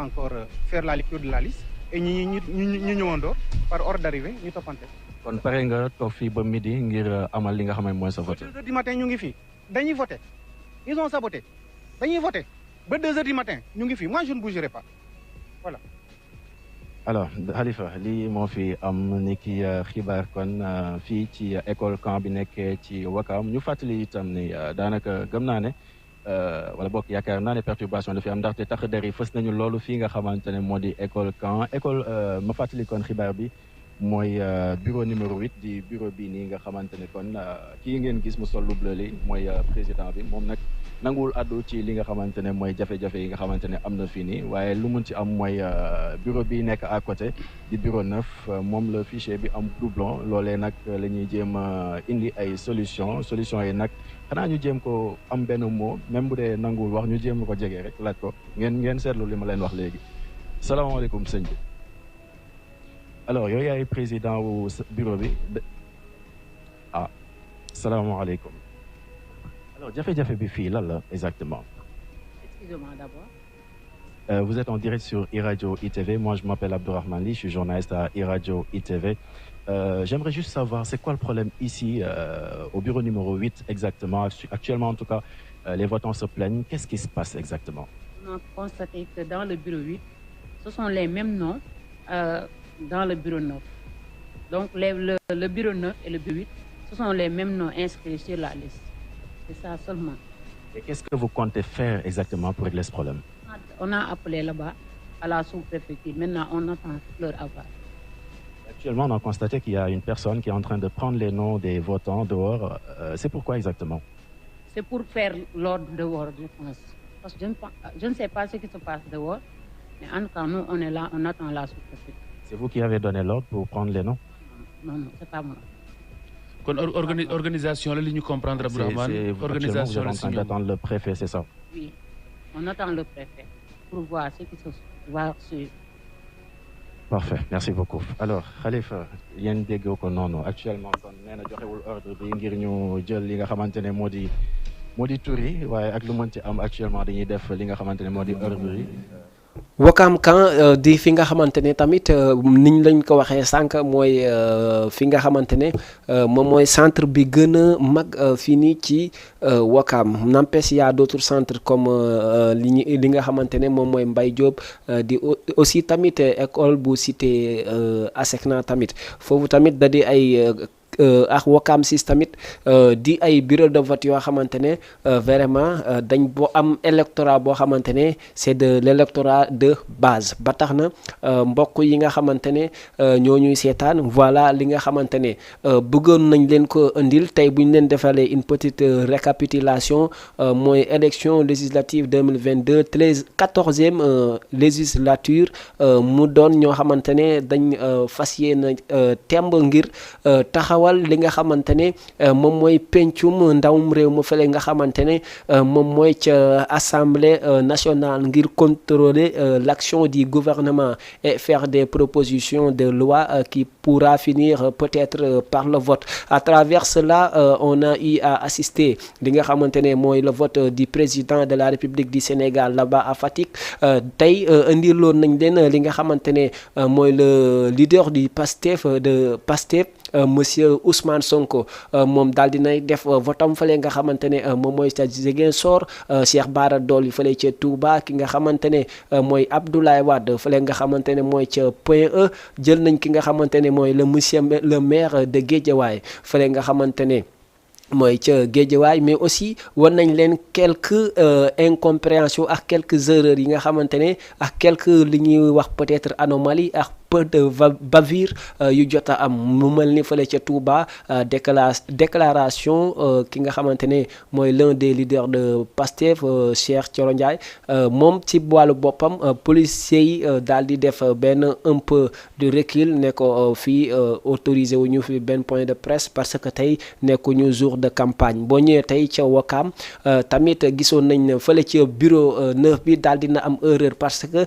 encore faire la lecture de la liste et ñu ñëwandoor par ordre d'arrivée ñu toppante. kon pare nga toog fii ba midi ngir amal li nga xam ne mooy sa vote. 2 heures du matin ñu ngi fii dañuy voter ils ont saboté dañuy voter ba 2 heures du matin ñu ngi fii moi je ne bougerai pas voilà. alors Khalifa lii moo fi am ni ki xibaar kon fii ci école camp bi nekkee ci Wakam ñu fàttali itam ni daanaka gëm naa ne wala bokk yaakaar naa ne perturbation dafi am ndaxte tax der yi fës nañu loolu fii nga xamante ne moo di école camp école ma fàttali kon xibaar bi mooy bureau numéro 8 di bureau bi nii nga xamante ne kon kii ngeen gis mu sol lu bleu li mooy président bi moom nag nanguwul àddu ci li nga xamante ne mooy jafe-jafe yi nga xamante ne am na fii nii waaye lu mun ci am mooy bureau bi nekk à côté di bureau 9 moom la fichier bi am doublon loolee nag la ñuy jéem a indi ay solution yi nag xanaa ñu jéem ko am benn mot même bu dee nanguwul wax ñu jéem ko jege rek laaj ko ngeen seetlu li ma leen wax léegi salaamaaleykum sëñ bi alors yow yaay président wu bureau bi ah salaamaaleykum alors jafe-jafe bi fii lan la exactement. Excusez-moi d'abord. Vous êtes en direct sur iRadio ITV. Moi, je m'appelle Abdourahmane Ly, je suis journaliste à iRadio ITV. J'aimerais juste savoir, c'est quoi le problème ici, au bureau numéro 8 exactement? Actuellement, en tout cas, les votants se plaignent. Qu'est-ce qui se passe exactement? On a constaté que dans le bureau 8, ce sont les mêmes noms dans le bureau 9. Donc, le bureau 9 et le bureau 8, ce sont les mêmes noms inscrits sur la liste. C'est ça seulement. Et qu'est-ce que vous comptez faire exactement pour régler ce problème? On a appelé là-bas à la sous-préfecture. Maintenant, on attend leur aval. Actuellement, on a constaté qu'il y a une personne qui est en train de prendre les noms des votants dehors. C'est pourquoi exactement? C'est pour faire l'ordre dehors, je pense. Parce que je ne sais pas ce qui se passe dehors. Mais en tout cas, nous, on est là, on attend la sous-préfecture. C'est vous qui avez donné l'ordre pour prendre les noms? Non, c'est pas moi. Kon organisation la li ñu comprendre Abdourahmane organisation la vous êtes en train d'attendre le préfet, c'est ça? Oui, on attend le préfet pour voir ce qui se va suivre. Parfait, merci beaucoup. Alors Khalifa yéen déggoo ko noonu actuellement kon nee na joxewul ordre bi ngir ñu jël li nga xamante ne moo di tur yi waaye ak lu mën ci am actuellement dañuy def li nga xamante ne moo di ordre yi. Wakam Camp di fi nga xamante ne tamit niñ lañ ko waxee sànq mooy fi nga xamante ne moom mooy centre bi gën a mag fii nii ci Wakam n'empêche y a d'autres centres comme li nga xamante ne moom mooy Mbaye Diop di aussi tamit école bu cité Asecna tamit foofu tamit da di ay ak Wakam 6 tamit di ay bureau de vote yoo xamante ne vraiment dañ boo am électorat boo xamante ne c'est de l'électorat de base ba tax na mbokk yi nga xamante ne ñoo ñuy seetaan voilà li nga xamante ne bëggoon nañ leen ko indil tey bu ñu leen defalee une petite récapitulation mooy élection législative 2022 14e législature mu doon ñoo xamante ne dañ fas yéene temb ngir taxawal li nga xamante ne moom mooy pencum ndawum réew ma fële nga xamante ne moom mooy ca assemblée nationale ngir contrôler l'action du gouvernement et faire des propositions de loi qui pourra finir peut-être par le vote. À travers cela on a eu à assister li nga xamante ne mooy le vote du président de la République du Sénégal là-bas à Fatick tey indiloon nañ leen li nga xamante ne mooy le leader du Pastef monsieur Ousmane Sonko moom daal dinay def votam fële nga xamante ne moom mooy ca Ziguinchor Cheikh Bara Dolly fële ca Touba ki nga xamante ne mooy Abdoulaye Wade fële nga xamante ne mooy ca Point E jël nañ ki nga xamante ne mooy le maire de Guédiawaye fële nga xamante ne mooy ca Guédiawaye mais aussi war nañ leen quelques incompréhensions ak quelques erreurs yi nga xamante ne ak quelques li ñuy wax peut-être anomalies ak peu de bavure yu jot a am mu mel ni fële ca Touba déclaration ki nga xamante ne mooy l'un des leaders de Pastef Cheikh Thioro Ndiaye moom ci wàllu boppam policiers yi daal di def benn un peu de recul ne ko fii autorisé wu ñu fi benn point de presse parce que tey nekkuñu jour de campagne boo ñëwee tey ca Wakaam tamit gisoon nañ ne fële ca bureau 9 bi daal dina am erreur parce que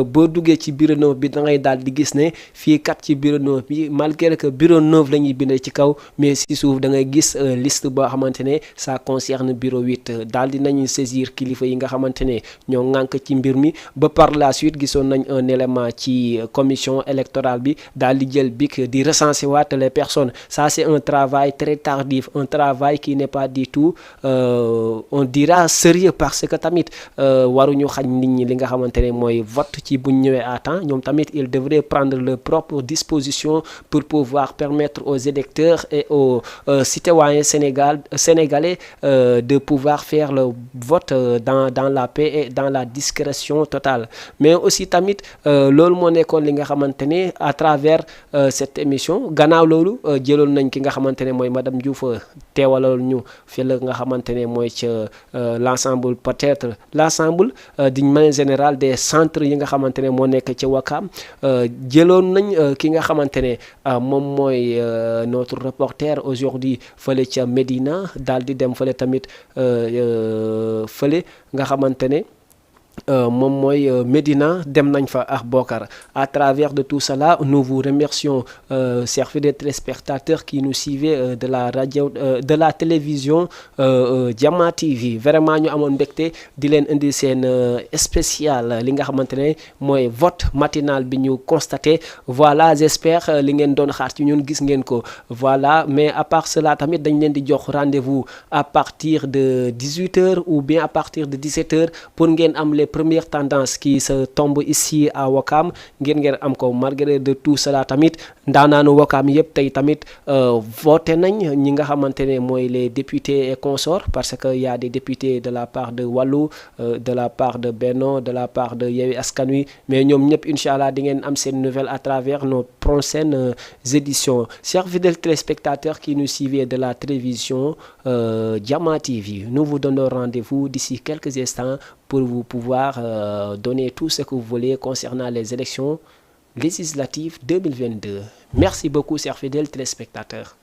boo duggee ci bureau 9 bi da ngay daal di gis ne fii kat ci bureau 9 bi malgré que bureau 9 la ñuy bindee ci kaw mais si suuf da ngay gis liste boo xamante ne ça concerne bureau 8 daal di nañu saisir kilifa yi nga xamante ne ñoo ŋànk ci mbir mi ba par la suite gisoon nañ un élément ci commission électorale bi daal di jël bic di recenser waat les personnes. Ça c'est un travail très tardif, un travail qui n'est pas du tout on dira sérieux parce que tamit waruñu xañ nit ñi li nga xamante ne mooy vote ci buñ ñëwee à temps ñoom tamit ils devraient prendre leurs propres dispositions pour pouvoir permettre aux électeurs et aux citoyens sénégalais de pouvoir faire le vote dans la paix et dans la discrétion totale. Mais aussi tamit loolu moo nekkoon li nga xamante ne à travers cette émission gannaaw loolu jëloon nañ ki nga xamante ne mooy madame Diouf teewaloon ñu fi la nga xamante ne mooy ca l'ensemble peut-être l'ensemble d'une manière générale des centres yi nga xamante ne moo nekk ca Wakaam jëloon nañ ki nga xamante ne moom mooy notre reporter aujourd'hui fële ca Médina daal di dem fële tamit fële nga xamante ne moom mooy Médina dem nañ fa ak Bokar. À travers de tout cela nous vous remercions chers fidèles téléspectateurs qui nous suivaient de la radio de la télévision Jama TV vraiment ñu amoon mbégte di leen indi seen spécial li nga xamante ne mooy vote matinal bi ñu constaté. Voilà j'espère li ngeen doon xaar ci ñun gis ngeen ko voilà mais à part cela tamit dañ leen di jox rendez-vous à partir de 18h ou bien à partir de 17h pour ngeen am les premières tendances qui se tombent ici à Wakaam ngeen am ko malgré de tout cela tamit ndaanaanu Wakaam yëpp tey tamit voté nañ ñi nga xamante ne mooy les députés et consorts parce que y a des députés de la part de Wallu de la part de Benno de la part de Yewwi Askan Wi mais ñoom ñëpp incha allah di ngeen am seen nouvelle à travers nos prochaines éditions. Chers fidèles téléspectateurs qui nous suivez de la télévision Jama TV, nous vous donnons rendez-vous d'ici quelques instants pour vous pouvoir donner tout ce que vous voulez concernant les élections législatives 2022. Merci beaucoup, chers fidèles téléspectateurs.